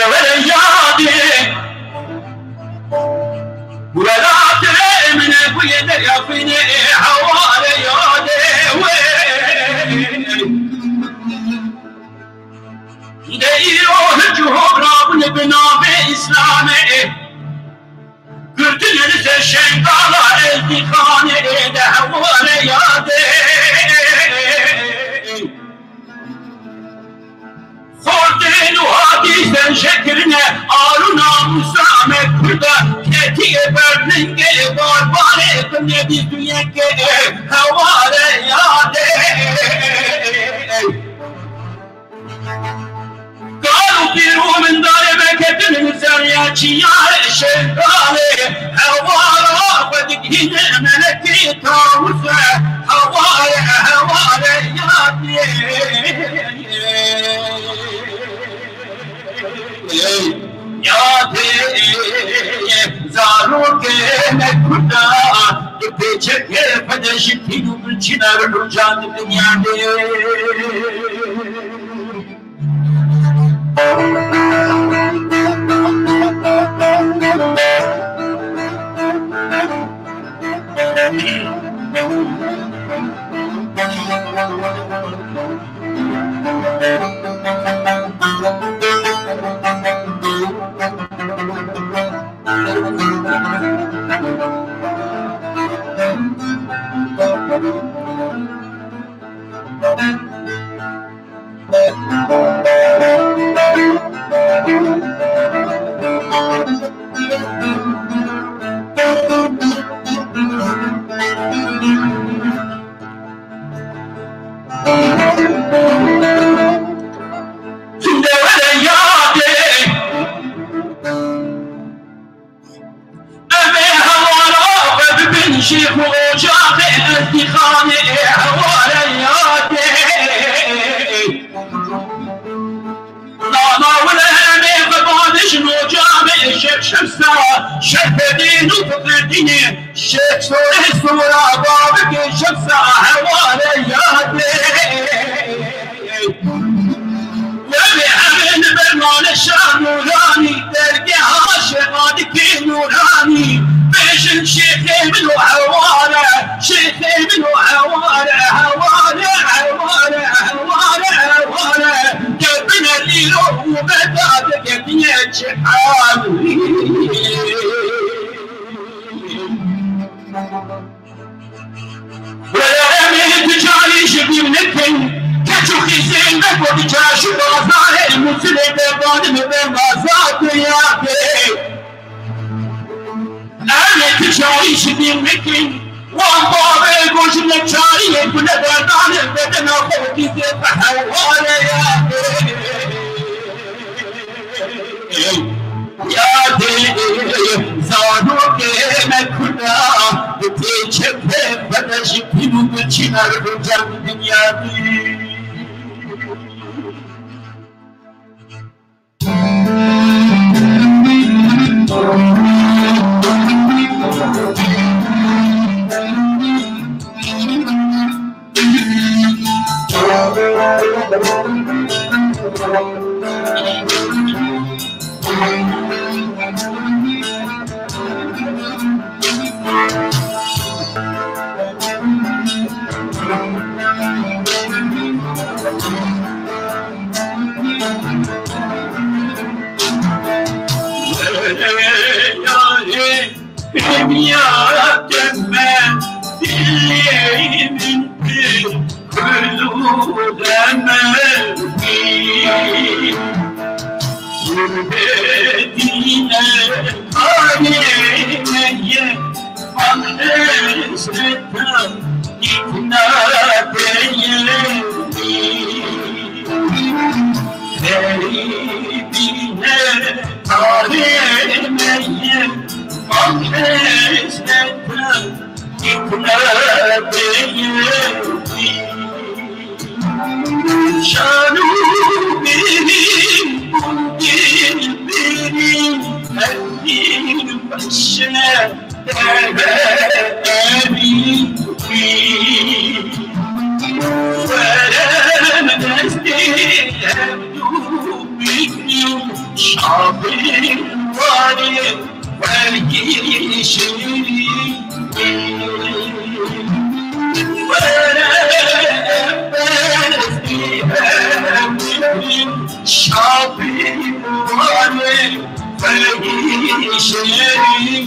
Devere yadê welatê min e, bûye Tine li ser Şengala Ezdîxanê de heware yadê. Xortên û hatî senje kirine, ar û namûsa me Kurda, ketiye ber lingê barbarê, binê bîst û yekê heware yadê. Kal û pîr û mindarê me ketine li ser ya çiyayê Şengale, hewara xwe digihîne melekê tawuse, heware, heware yadê. Yadê zarokê me Kurda, di pêçekê xwe de ji tîn û milçîna rûcan di dinya de. Dewere yadê. Em ê hewara xwe bibin şêx û ocaxê Ezdîxanê, heware yadê. Nana wile em ê xwe banijin ocaxê Şêx Şemsa, Şerfedîn û Fikredînê, Şêx Sorê Sora, babikê Şemsa, heware yadê. Wê em ê li ber Naleşa Nûranî, dergeha Şêx Adikê Nûranî, bêjin şêxê min û heware, şêxê min û heware, heware, heware, heware, heware, kevine lîro û beda dikevine çi hal. Were em ê tu carî ji bîr nekin, keç û xîzên me ku di çarşî bazarê Mûsilê de banim be mazatê yadê. Em ê tu carî ji bîr nekin, wan bavê ku ji neçariyê ku neberdanê bedena xwe dîtê bi heware yadê. Yadê zarokê me Kurda, bi têçepê xwe de ji pîl û bi çîna rûcan dinyadî. Dinya deme, dilê min pir kul û demekî. Gurbetî ne karê me ye, bang hesreta dîkna de ye. Xerîbî ne karê me ye, bang hesreta dîkna de ye. Şanû bîrî û dilbîrî, her dîn beşe. Şapî ware, fergî şêrî.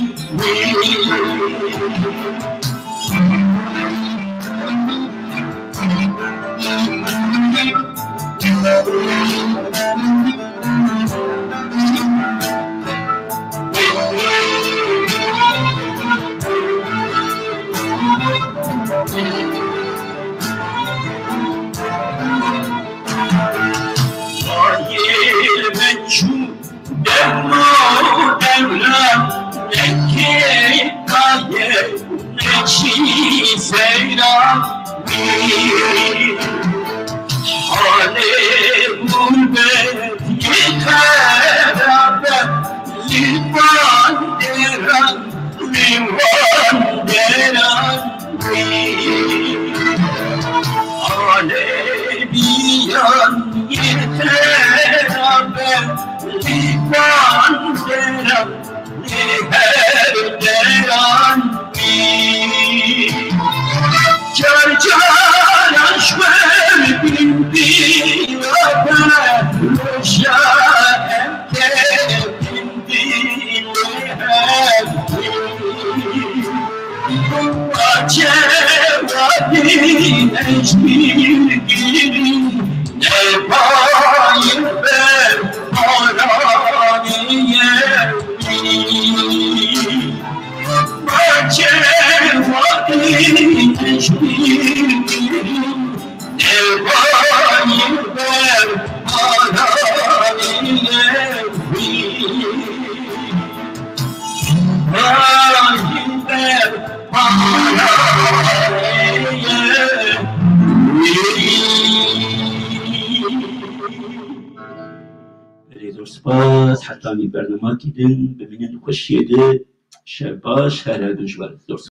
Dema dewla neke kaye neçî seyra halê gurbet yê xerabe li van deran, li van deran. Aleviyan yê xerabe li van deran, li her deran bî. Car caran ji xwe bindî rabe, roja em tê bindî lê her bî. Belê, zor spas. Heta vî bernamekî din bimînin xweşiyê de. Şev baş, her her din ji we re. Zor spas.